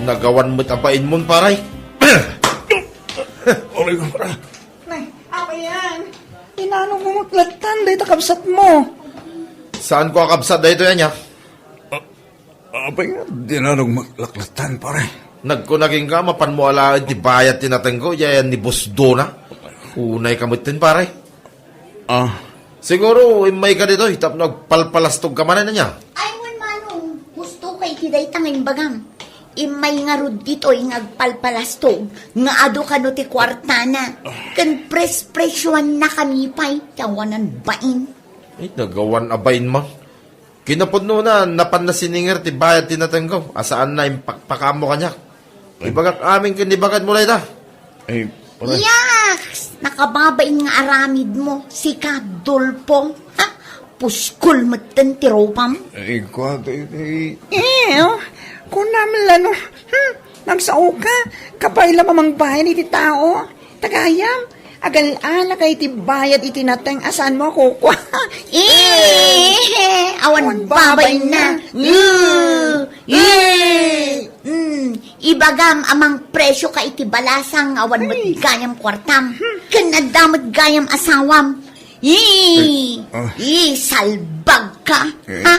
Nagawan met a bainmon, pare. Aray ko, pare. Nay, apa yan? Inanong mo met lattan dayta kabsatmo? Saanko a kabsat daytoy, ania? Apay nga, dinanong met lattan, pare. Nagkuna kenka, mapanmo alaen ti bayad ti natengko, idiay ayan ni Boss Dona. Unayka metten, pare. Ah. Siguro, immayka ditoy, tapno agpalpalastogka manen, ania? Ay, wen, manong, gustoka iti dayta nga imbagam. Immay ngarud ditoy nga agpalpalastog, nga adu kano ti kuartana. Ken pres-presuannakami pay, ti awanan bain. Ay, nagawan a bain man. Kinapudnona, napanna siningir ti bayad ti natengko, a saanna impakpakaammo kaniak. Ibagak amin ken ibagadmo dayta. Ay, pare. Yaks! Nakababain nga aramidmo, sika, Dolfo. Ha? Puskol metten ti rupam. Ay, kua, ti, ti. Eh, oh. Kunam la no. Hmm, nagsaoka. Kabay la mamangbayan iti tao. Tagayam, agal-alaka iti bayad iti nateng a saanmo a kukua. Eh, awan babainna. Eh, eh. Mm, ibagam a mangpresioka iti balasang nga awan met gayam kuartam. Ken adda met gayam asawam. Eh, eh, salbagka, eh, ha?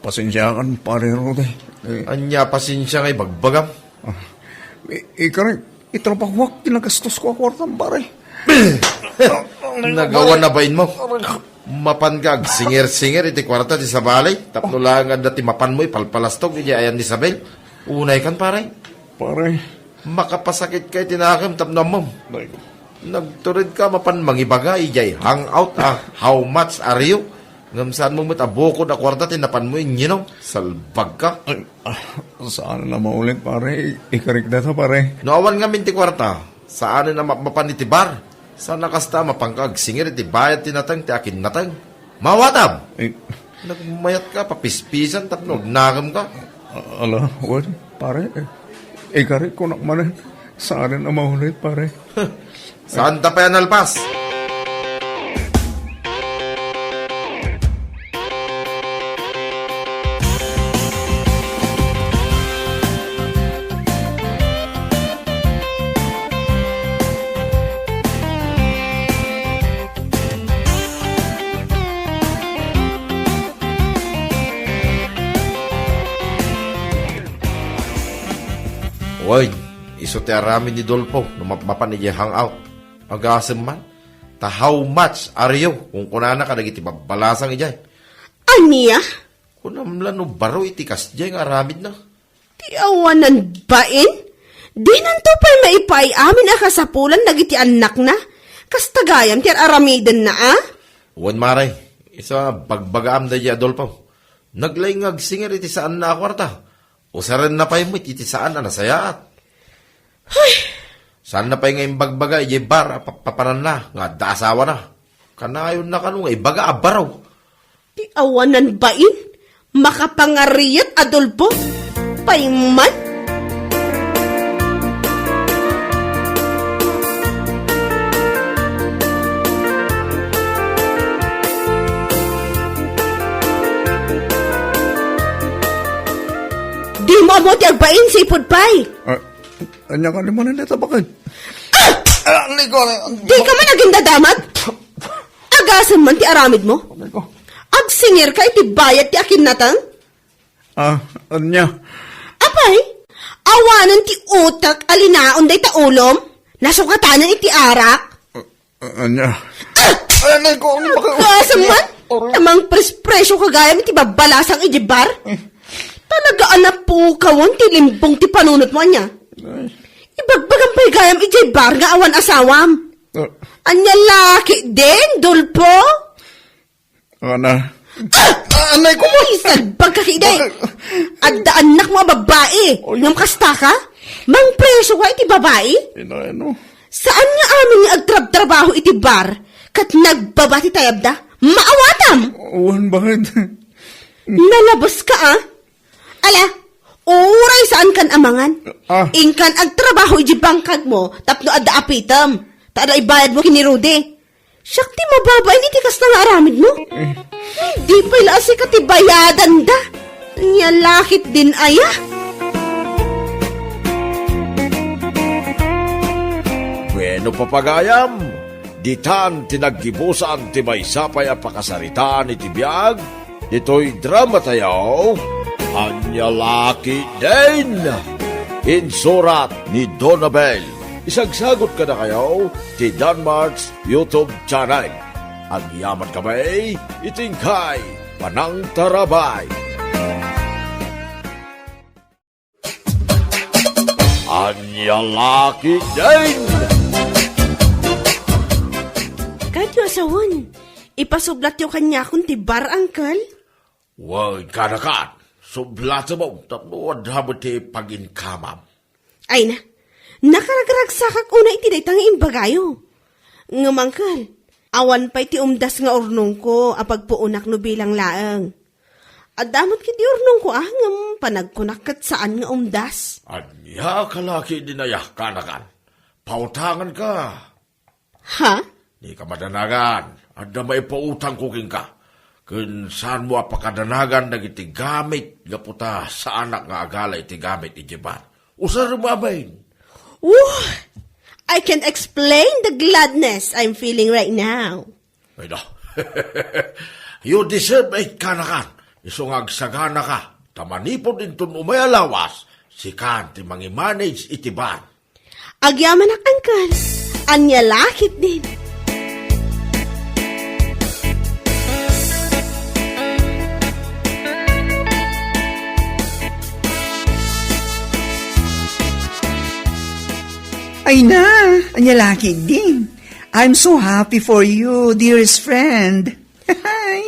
Pasensiakan, Pare Rudy. Eh. Ania pasensia nga ibagbagam? Ah, i-, ikarik, itrabahoak ti nagastosko a kuartam, pare. Nagawan a bainmo. Mapanka agsingir-singir iti kuarta ti sabali, tapno laeng adda ti mapanmo ipalpalastog iti ayan ni Isabel. Unaykan, pare. Pare. Makapasakitka iti nakem tapno ammom. Ay. Nagturedka mapan mangibaga idiay hangout a how much are you? Ngem saanmo met a bukod a kuarta ti napanmo inyinom. Salbagka. Ay, ah, saan a maulit, pare. Ikarik dayta, pare. No awan ngamin ti kuarta, saanen a mapmapan iti bar. Saan a kasta a mapanka agsingir iti bayad ti nateng ti akin nateng. Mawatam! Eh. Nagmayatka, papispisan tapno agnakemka. A-, ala, wen, pare, eh, ikarikko nak manen. Saanen a maulay, pare. Saanta pay a nalpas? Wen, isu ti aramid ni Dolfo no mapmapan idiay hangout. Agasem man, ta how much are you? Kunkunana kadagiti babbalasang idiay. Ania? Kunam la no baro iti kasdiay nga aramidna. Ti awanan bain? Dinanto pay maipaay-amin a kasapulan dagiti annakna. Kasta gayam ti ar-aramidenna, a? Wen, mare, isu a bagbagaam daydiay a Dolfo. Naglaing nga agsinger iti saanna a kuarta. Usarenna pay met iti saan a nasayaat. Hay! Saanna pay nga imbagbaga idiay bar a papapananna nga adda asawana. Kanayonna kano nga ibaga a baro. Ti awanan bain, makapangariat a Dolfo. Payman. Dimo ammo ti agbain, sipud pay. Ah, ania ka ni Manila Tabakan? Ah! Ah, Nico, Dika man agindadamat? Agasem man ti aramidmo? Nico. Agsinger ka iti bayad ti akinnatang? Ah, ania? Apay, awanen ti utek a linaon dayta ulom? Nasukatanen iti arak? Ah, ania? Ah! Ay, Nico, ano ba kayo? Agasem man? Aray. Namangpres-presyo ka gayam iti babbalasang idiay bar? Eh. Talaga a napukawon ti limbong ti panunotmo, ania? Ay. Ibagbagam pay gayam idiay bar nga awan asawam. Ah. Ania la ketdin, Dolfo? Ana. Ah! Ah, anay ko mo! Isalbag ka, ketdi! Bakit? Adda annakmo a babbai! Oy. Ngem kasta ka? Mangpresyo ka iti babai? Ina, ano? Saan nga amin nga agtrabtrabaho iti bar ket nagbaba ti tayabda? Maawatam! Wen, bakit? Nalabas ka, a? Ala, uray saan kan amangan. Ah. Inkan agtrabaho iti bangkagmo tapno adda apitem. Ta adda ibayadmo ken ni Rudy. Siak ti mababain iti kasta nga aramidmo. Eh. Di pay la a sika ti bayadanda. Ania la ketdin aya? Bueno, papagayam, ditan ti naggibusan ti maysa pay a pakasaritaan iti biag. Ditoy drama tayo, Ania la ketdin? Insurat ni Donabel. Isagsagot kadakayo ti Danmart's YouTube channel. Agyaman kami iti inkay panangtarabay. Ania la ketdin? Kadyo a sawen, ipasublatyo kaniakon ti bar, Uncle? Wen, kanakan, sublatem tapno adda met ti paginkamam. Ay na, nakaragragsakak unay iti dayta nga imbagayo. Ngem, Uncle, awan pay ti umdas nga urnongko a pagpuonak no bilang laeng. Adda met ketdi urnongko a, ngem panagkunak ket saan nga umdas. Ania ka la ketdin aya, kanakan? Pautanganka. Ha? Dika madanagan. Adda maipautangko kenka. Ken saanmo a pakadanagan dagiti gamit gapu ta saanak nga agala iti gamit idiay bar. Usarem amin. Ooh, I can explain the gladness I'm feeling right now. Ay, no. You deserve it, kanakan. Isu nga agsaganaka, ta manipud inton umay a lawas, sikan ti mangimanage iti bar. Agyamanak, Uncle. Ania la ketdin? Ay na, ania la ketdin? I'm so happy for you, dearest friend.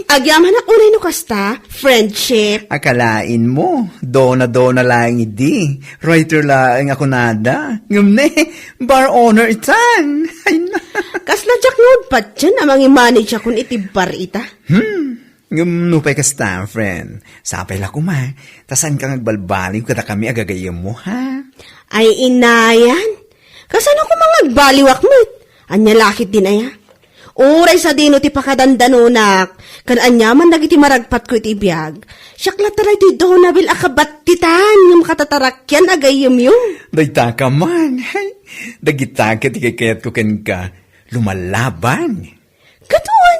Agyamanak unay no kasta, friendship. Akalaenmo, dona-dona laeng idi. Writer laeng a kunada. Ngem ne, bar owner itan. Ay na. Kasla diak nga patien a mangimanage akon iti bar ita. Hmm. Ngem nupay kasta, friend, sapay la koma, ta saanka nga agbalbaliw kadakami a gagayyemmo, ha? Ay, inayan. Kasano koma nga agbaliwak met? Ania la ketdin aya? Uray sadino ti pakadandanonak, ken aniaman dagiti maragpatko iti biag. Siak latta daytoy Donabel a kabattitan ngem katatarakyan a gayyemyo. Dayta ka man. Dagita ket ti kaykayatko kenka. Lumalaban. Ket wen,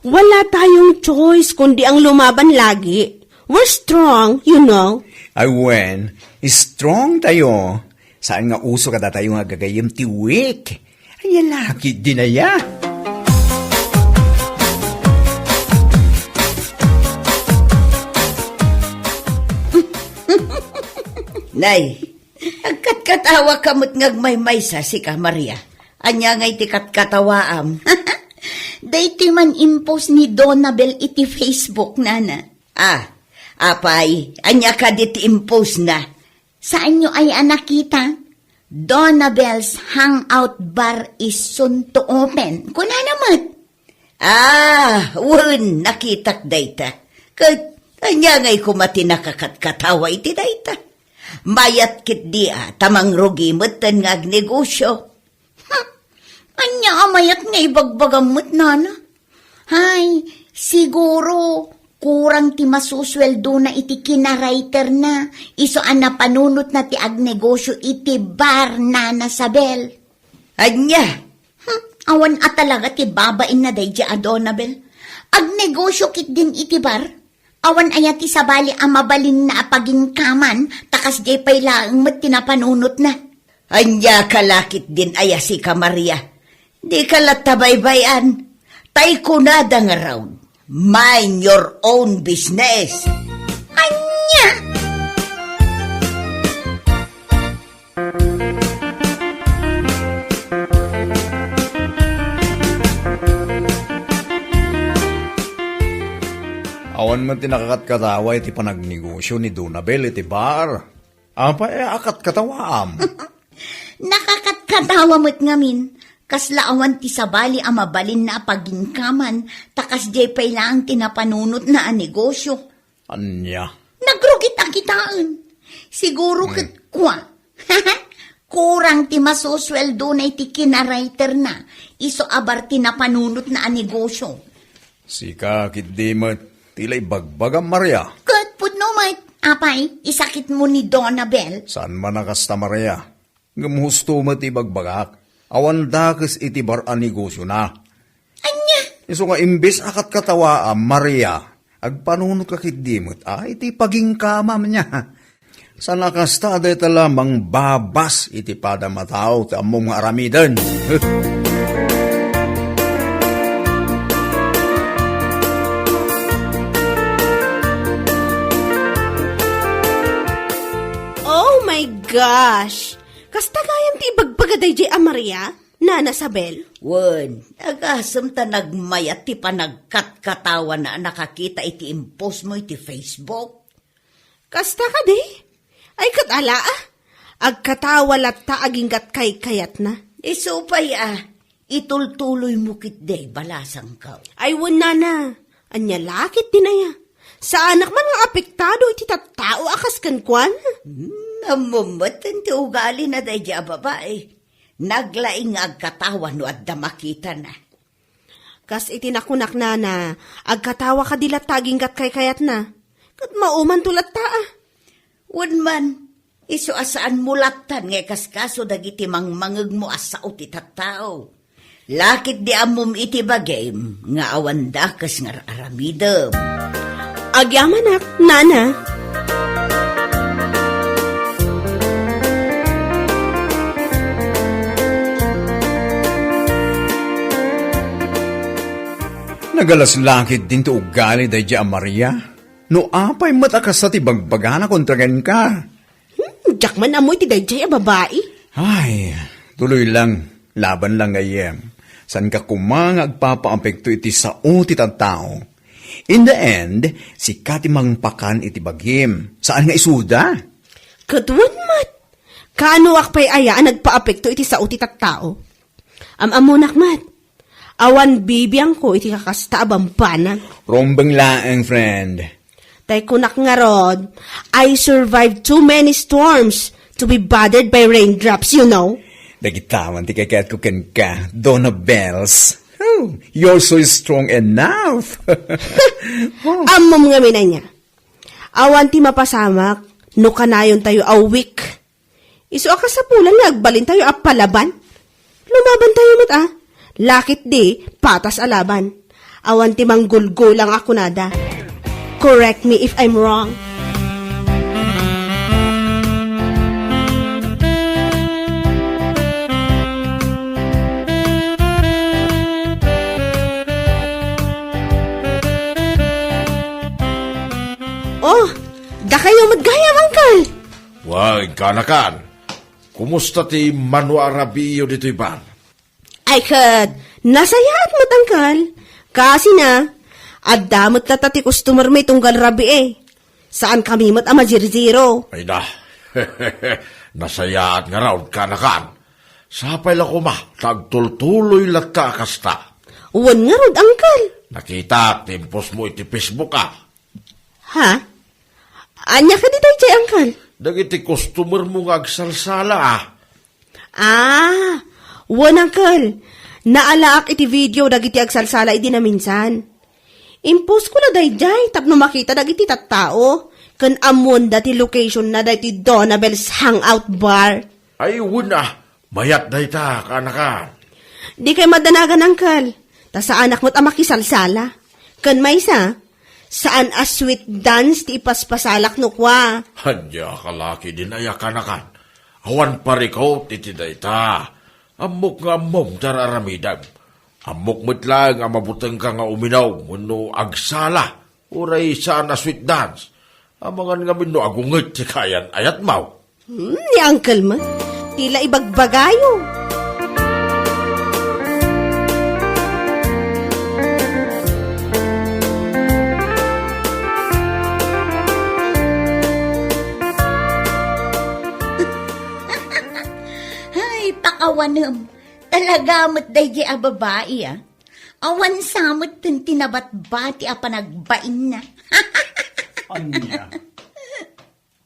wala tayong choice kundi ang lumaban lagi. We're strong, you know. Ay wen, strong tayo. Saan nga uso kadatayo nga agagayyem ti weak? Ania la ketdin aya? Nay, agkatkatawa ka met nga agmaymaysa, sika, Maria. Ania ngay ti katkatawaam? Daytoy man impost ni Donabel iti Facebook, nana. Ah, apay, ania kadi ti impostna? Saanyo aya a nakita? Donabel's Hangout Bar is soon to open. Kunana met. Ah, wen, nakitak dayta. Ket, ania ngay koma ti nakakatkatawa iti dayta? Mayat ketdi a, ta mangrugi metten nga agnegosio. Hmm, ania a mayat nga ibagbagam met, nana? Hay, siguro, kurang ti masusueldona iti kinarayterna, isu a napanunotna ti agnegosio iti bar, nana Sabel. Ania? Hmm, awan a talaga ti babainna daydi a Donabel. Agnegosio ketdin iti bar? Awan aya ti sabali a mabalinna a paginkaman, ta kasdiay pay laeng met ti napanunotna. Ania ka la ketdin aya, sika, Maria? Dika latta baybay-an. Tay kunada ngarud, mind your own business. Ania? Awan met ti nakakatkatawa iti panagnegosio ni Donabel iti bar. Apay a katkatawaam? Nakakatkatawa met ngamin. Kasla awan ti sabali a mabalinna a paginkaman, ta kasdiay pay laeng ti napanunotna a negosio. Ania? Nagrugit a kitaen. Siguro Hmm. ket kua. Kurang ti masusueldona iti kinarayterna, isu a bar ti napanunotna a negosio. Sika ketdi met ti la ibagbagam, Maria. Ket pudno met, apay, isakitmo ni Donabel. Saan man a kasta, Maria. Ngem husto met ti ibagbagak. Awan dakes iti bar a negosiona. Ania? Isu nga imbes a katkatawaam, Maria, agpanunotka ketdi met a iti paginkamam, ania. Saan a kasta a dayta la mangbabas iti padam a tao ti ammom nga aramiden. Oh my gosh! Kasta gayam ti ibagbaga daydiay a Maria, Nana Sabel? Wen, agasem ta nagmayat ti panagkatkatawana a nakakita iti impostmo iti Facebook. Kasta kadi? Ay, ket ala, ah. Agkatawa latta aginggat kaykayatna. Isu pay, ah, itultuloymo ketdi balasangko. Ay, wen, nana. Ania la ketdin aya? Saanak man nga apektado iti tattao a kas kenkuana. Hmm, ammom met ti ugalina daydiay a babai. Naglaing nga agkatawa no adda makitana. Kas iti nakunak, nana, agkatawa kadi latta aginggat kaykayatna. Ket maumanto latta, ah. Wen man, isu a saanmo lattan nga ikaskaso dagiti mangmangegmo a sao ti tattao. La ketdi ammom iti bagim nga awan dakes nga ar-aramidem. Agyamanak, nana. Nagalas la ketdin ti ugali daydiay a Maria. No apay met a kasta ti bagbagana kontra kenka? Hmm, diak man ammo iti daydiay a babai. Ay, tuloy lang. Laban lang gayyem. Saanka koma nga agpapaapekto iti sao ti tattao. In the end, sika ti mangpakan iti bagim. Saan nga isuda? Ket wen met. Kaanoak pay aya a nagpaapekto iti sao ti tattao? Am-ammonak met. Awan bibiangko iti kakasta a bambanag. Rumbeng laeng, friend. Tay kunak ngarud, I survived too many storms to be bothered by raindrops, you know. Dagita man ti kayatko kenka, Donna Bells. Oh, you're so strong enough. Ammom ngamin ania. Awan ti mapasamak no kanayontayo a weak. Isu a kasapulan nga agbalintayo a palaban. Lumabantayo met a. Lakit di, patas a laban. Awan ti manggulgulang a kunada. Correct me if I'm wrong. Oh, dakayo met gayam, Uncle. Wen, kanakan. Kumusta ti mano a rabiiyo ditoy bar? Ay ket, nasayaat met, Uncle. Kasina, adda met latta ti customer mi tunggal rabii. Saankami met a mazirziro. Ay na, nasayaat ngarud, kanakan. Sapay la koma, ta agtultuloy latta a kasta. Wen ngarud, Uncle. Nakitak ti impostmo iti Facebook, a. Ha? Ania kadi daydiay, Uncle? Dagiti customermo nga agsalsala, a. Ah, wen, Uncle. Naalaak iti video dagiti agsalsala idi naminsan. Imposko la daydiay tapno makita dagiti tattao ken ammoenda ti location na daytoy Donabel's Hangout Bar. Ay, wen a, mayat dayta, kanakan. Dikay madanagan, Uncle. Ta saanak met a makisalsala. Ken maysa, saan a sweet dance ti ipaspasalak no kua. Ania ka la ketdin aya, kanakan. Awan parikut iti dayta. Ammok nga ammom ti ar-aramidem. Ammok met laeng a mabutengka nga uminom wenno agsala, uray saan a sweet dance. Amangan ngamin no agunget ti kaayan-ayatmo. Hmm, ni Uncle met. Ti la ibagbagayo. Ay, pakawanem. Talaga met daydiay a babai, a. Awan sa met ti nabatbati a panagbainna. Ania?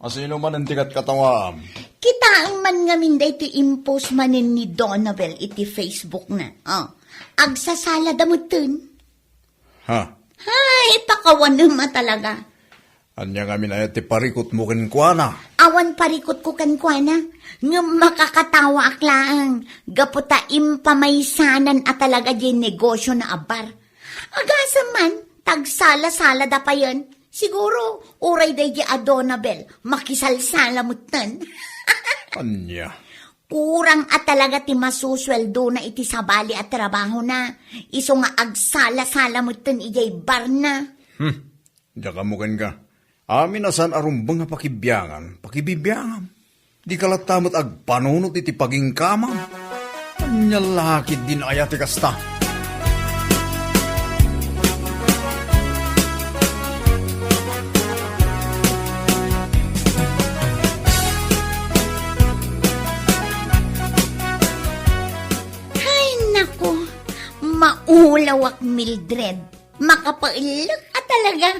Asino manen ti katkatawaam? Kitaem man ngamin daytoy impost manen ni Donabel iti Facebook na. Oh, agsasalada metten. Ha? Ay, pakawanem a talaga. Ania ngamin aya ti parikutmo kenkuana? Awan parikutko kenkuana, ngem makakatawaak laeng gapu ta impamaysanan a talaga diay negosio na a bar. Agasem man, ta agsala-salada payen. Siguro, uray daydiay a Donabel, makisalsala metten. Ania? Kurang a talaga ti masusueldona iti sabali a trabahona, isu nga agsala-sala metten idiay barna. Hmm. Diak ammo kenka. Amin a saan a rumbeng a pakibiangan, pakibibiangam. Dika latta met agpanunot iti pagingkamam. Ania la ketdin aya ti kasta? Ay, naku, maulawak, Mildred. Makapaellek a talaga.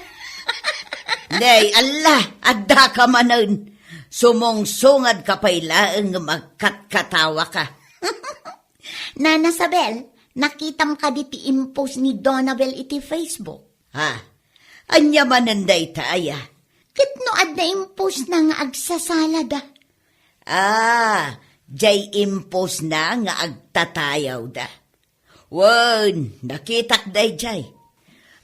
Nay, Allah, addaka manen. Sumungsungadka pay laeng ngem agkatkatawaka. Nana Sabel, nakitam kadi ti impost ni Donabel iti Facebook? Ha? Ania manen dayta aya? Ket no adda impostna nga agsasalada? Ah, diay impostna nga agtatayawda. Wen, nakitak daydiay.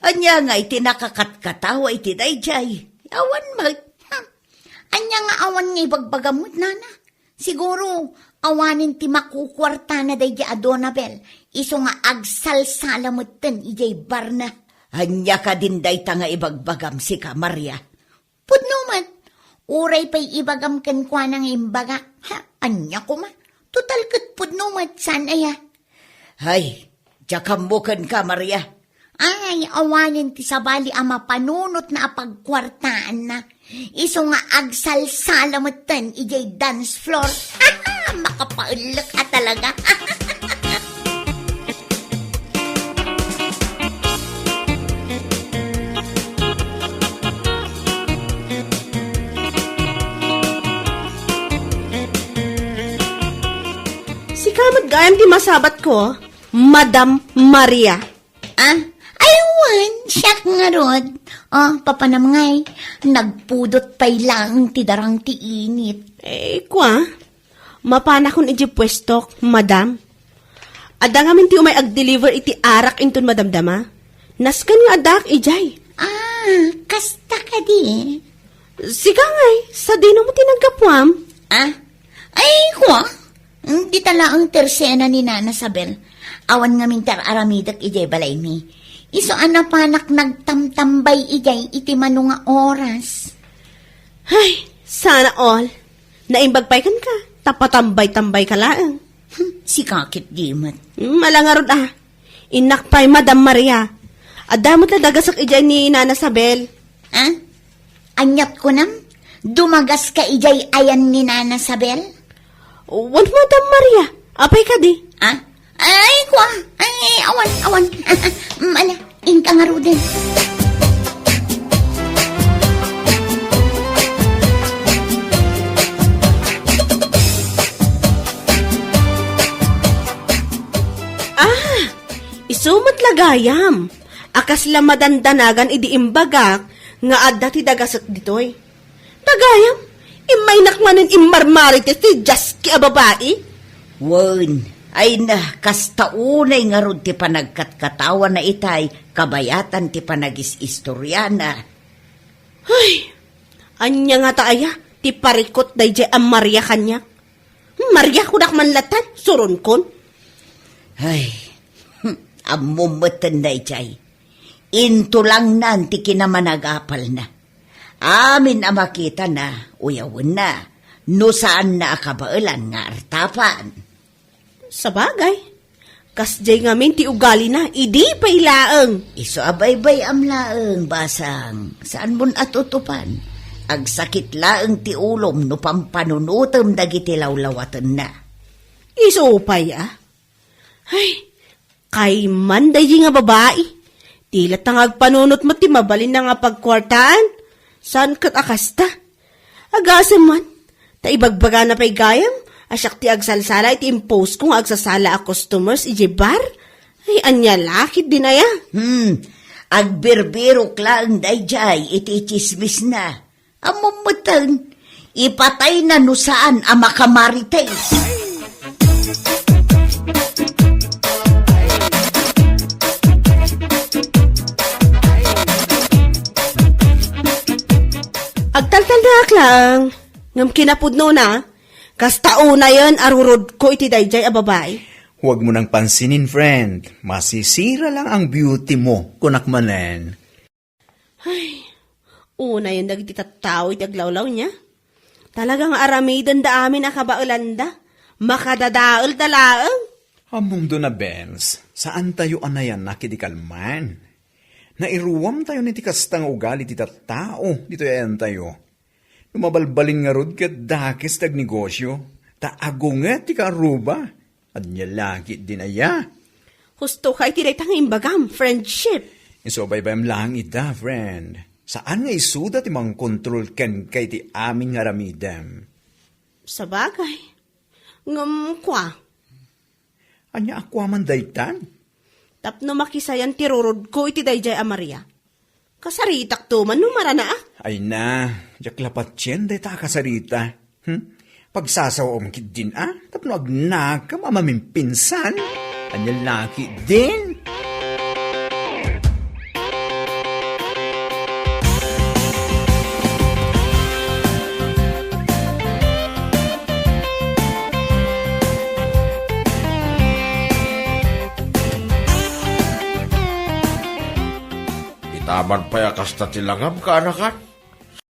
Ania ngay ti nakakatkatawa iti daydiay? Awan met. Hmm. Ania nga awan nga ibagbagam met, nana? Siguro, awanen ti makukuartana daydiay a Donabel, isu nga agsalsala metten idiay barna. Ania kadin dayta nga ibagbagam sika, Maria? Pudno met. Uray pay ibagam kenkuana nga imbaga. Ha, ania koma? Total ket pudno met, saan aya? Hay, diak ammo kenka, Maria. Ay, awanen ti sabali a mapanunotna a pagkuartaanna. Isu nga agsalsala metten idiay dance floor. Makapaellek a talaga. Si Ti masabatko, Madam Maria. Ah, ay, wen, siak ngarud. Oh, papanam ngay, nagpudot pay laeng ti darang ti init. Eh, kua, mapanakon idiay puestok, madam. Adda ngamin ti umay ag-deliver iti arak inton madamdama. Nasken nga addaak idiay. Ah, kasta kadi? Sika ngay, sadino mo ti naggapuam? Ah, ay, kua, dita laeng tersena ni Nana Sabel. Awan ngamin ti ar-aramidek idiay balaymi. Isu a napanak nagtamtambay idiay iti mano nga oras. Ay, sana all. Naimbag pay kenka, ta patambay-tambay ka laeng. Hmm, sika ket di met. Hmm, ala ngarud a. Innak pay, Madam Maria. Adda met la dagasek idiay ni Nana Sabel. Ah? Aniat kunam? Dumagas ka idiay ayan ni Nana Sabel? Wen, Madam Maria. Apay kadi? Ah? Ay, kua. Ay, awan, awan. Mm, ala, inka ngaruden. Ah, isu met la gayam. A kasla madandanagan idi imbagak nga adda ti dagasek ditoy. Ta gayam, immaynak manen immarmarites ti diaski a babai. Wen, ay na, kasta unay ngarud ti panagkatkatawana itay kabayatan ti panagis-istoriana. Ay, ania ngata aya ti parikut daydiay a Maria kaniak? Maria kunak man latan, suronkon. Ay, ammom metten daydiay. Intulangnan ti kinamanagapalna. Amin a makitana, uyawenna, no saanna a kabaelan nga artapan. Sabagay, kasdiay ngamin ti ugalina, idi pay laeng. Isu a baybay-am laeng, basang, saanmon a tutupan. Agsakit laeng ti ulom no pampanunotem dagiti lawlawatenna. Isu pay a? Ay, kayman daydi nga babai. Ti latta nga agpanunot met ti mabalinna nga pagkuartaan. Saan ket a kasta? Agasem man, ta ibagbagana pay gayam a siak ti agsalsala iti impose ko nga agsasala a customers idiay bar. Ay, ania la ketdin aya? Hmm, agbirbirok laeng daydiay iti tsismisna. Ammom metten, ipatayna no saan a makamarites. Agtaltaldaak laeng, ngem kinapudnona, kasta unayen a rurudko iti daydiay a babai. Huwag mo nang pansinin, friend. Masisira lang ang beauty mo, kunak manen. Ay, unayen dagiti tattao iti aglawlawna. Talaga nga aramidenda amin a kabaelanda. Makadadaelda laeng. Ammom, Dona Benz, saantayo a nayanak idi kalman. Nairuamtayon iti kasta nga ugali ti tattao ditoy ayantayo. No mabalbalin ngarud ket dakes ti agnegosio, ta agunget ti kaarruba. Ania la ketdin aya? Husto ka iti dayta nga imbagam, friendship. Isu a baybayam laeng ida, friend. Saan nga isuda ti mangkontrol kenka iti amin nga aramidem. Sabagay. Ngem kua. Ania a kua man daytan? Tapno makisayan ti rurudko iti daydiay a Maria. Kasaritakto man no maranaak. Ay na, diak la patien dayta a kasarita. Hmm? Pagsasawaem ketdin a, tapno agnakem a mamimpinsan. Ania la ketdin? Itaman pay a kasta ti langam, kaanakan?